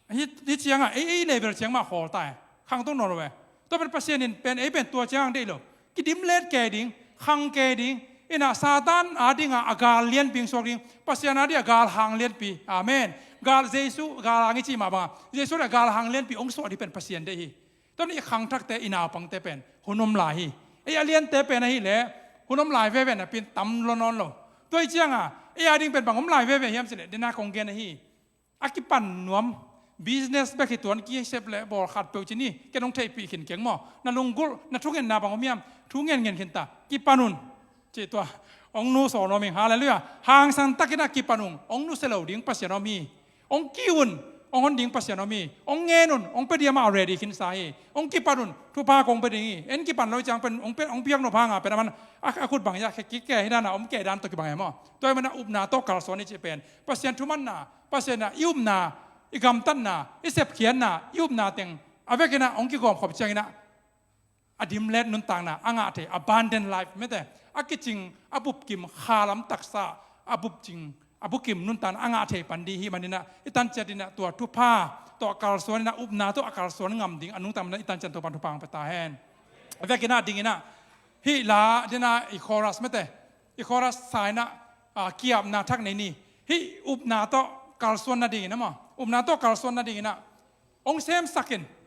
Hih, hih ciangah ei, ei level ciang mah khawl ta e. Khangto nawn lo e. Tua pen Pasian in pen ei pen tua ciang deih lo. Kidim let kei ding, khang kei ding. Ina Satan a dinga a gal lianpi hong suak ding, Pasian a ding a gal hang lianpi. Amen. Gal Jesu gal hang i cih mah banga Jesu le gal hang lianpi hong suah ding pen Pasian deih hi. Tua nih i khangthakte i naupangte pen hun om lai hi. Ei a liante pen ahileh hun om lai veve napi in tam lo nawn lo. Tua hi cianga ei a ding pen bang om lai veve hiam cileh dena kong gen ahi. A kipan nuam, business bek hi tuan kisep le bawl khat peuh ci ni, ken hong theihpih khin keng maw? Na lunggulh, na thungetna bang om hiam? Thu ngen ngen khin ta, kipan un. Cih tua, hong nusia nuam ing, halleluiah. Hangsan takin a kipan un, hong nusia lo ding Pasian om hi. Hong kiu un, hong hon ding Pasian om hi. Hong ngen un, hong pia ding amah a ready khinsa hi. Hong kipan un, thupha kong pia ding hi. En kipan lo ciang pen, hong pia, hong piak nop hanga pen a man, a, a khut bang hi a, khe kik kei hi dana, om kei dan tawh kibang hi maw? Tua hi mana upna tawh kalsuan hi cih pen Pasian thumanna, Pasian a i upna, i gamtatna, i sepkhiatna, i upna teng a vekin a hong kigawmkhop ciangin a, a dimlet nuntakna a ngah thei, abundant life mete, a kicing, a bupkim, khalam taksa, a bupcing, a bukim nuntakna a ngah thei pan ding hi manin a, i tanciat in a tua thupha tawh kalsuan in a, upna tawh a kalsuan ngam ding a nungta manin a i tanciat Topan thupha hong pia ta hen. A vekin a dingin a, hih la dingin a i chorus mete, i chorus sa in a, a, kiapna thak nei ni. Hih upna tawh kalsuan nadingin a maw? Upna tawh kalsuan nadingin a hong semsak in,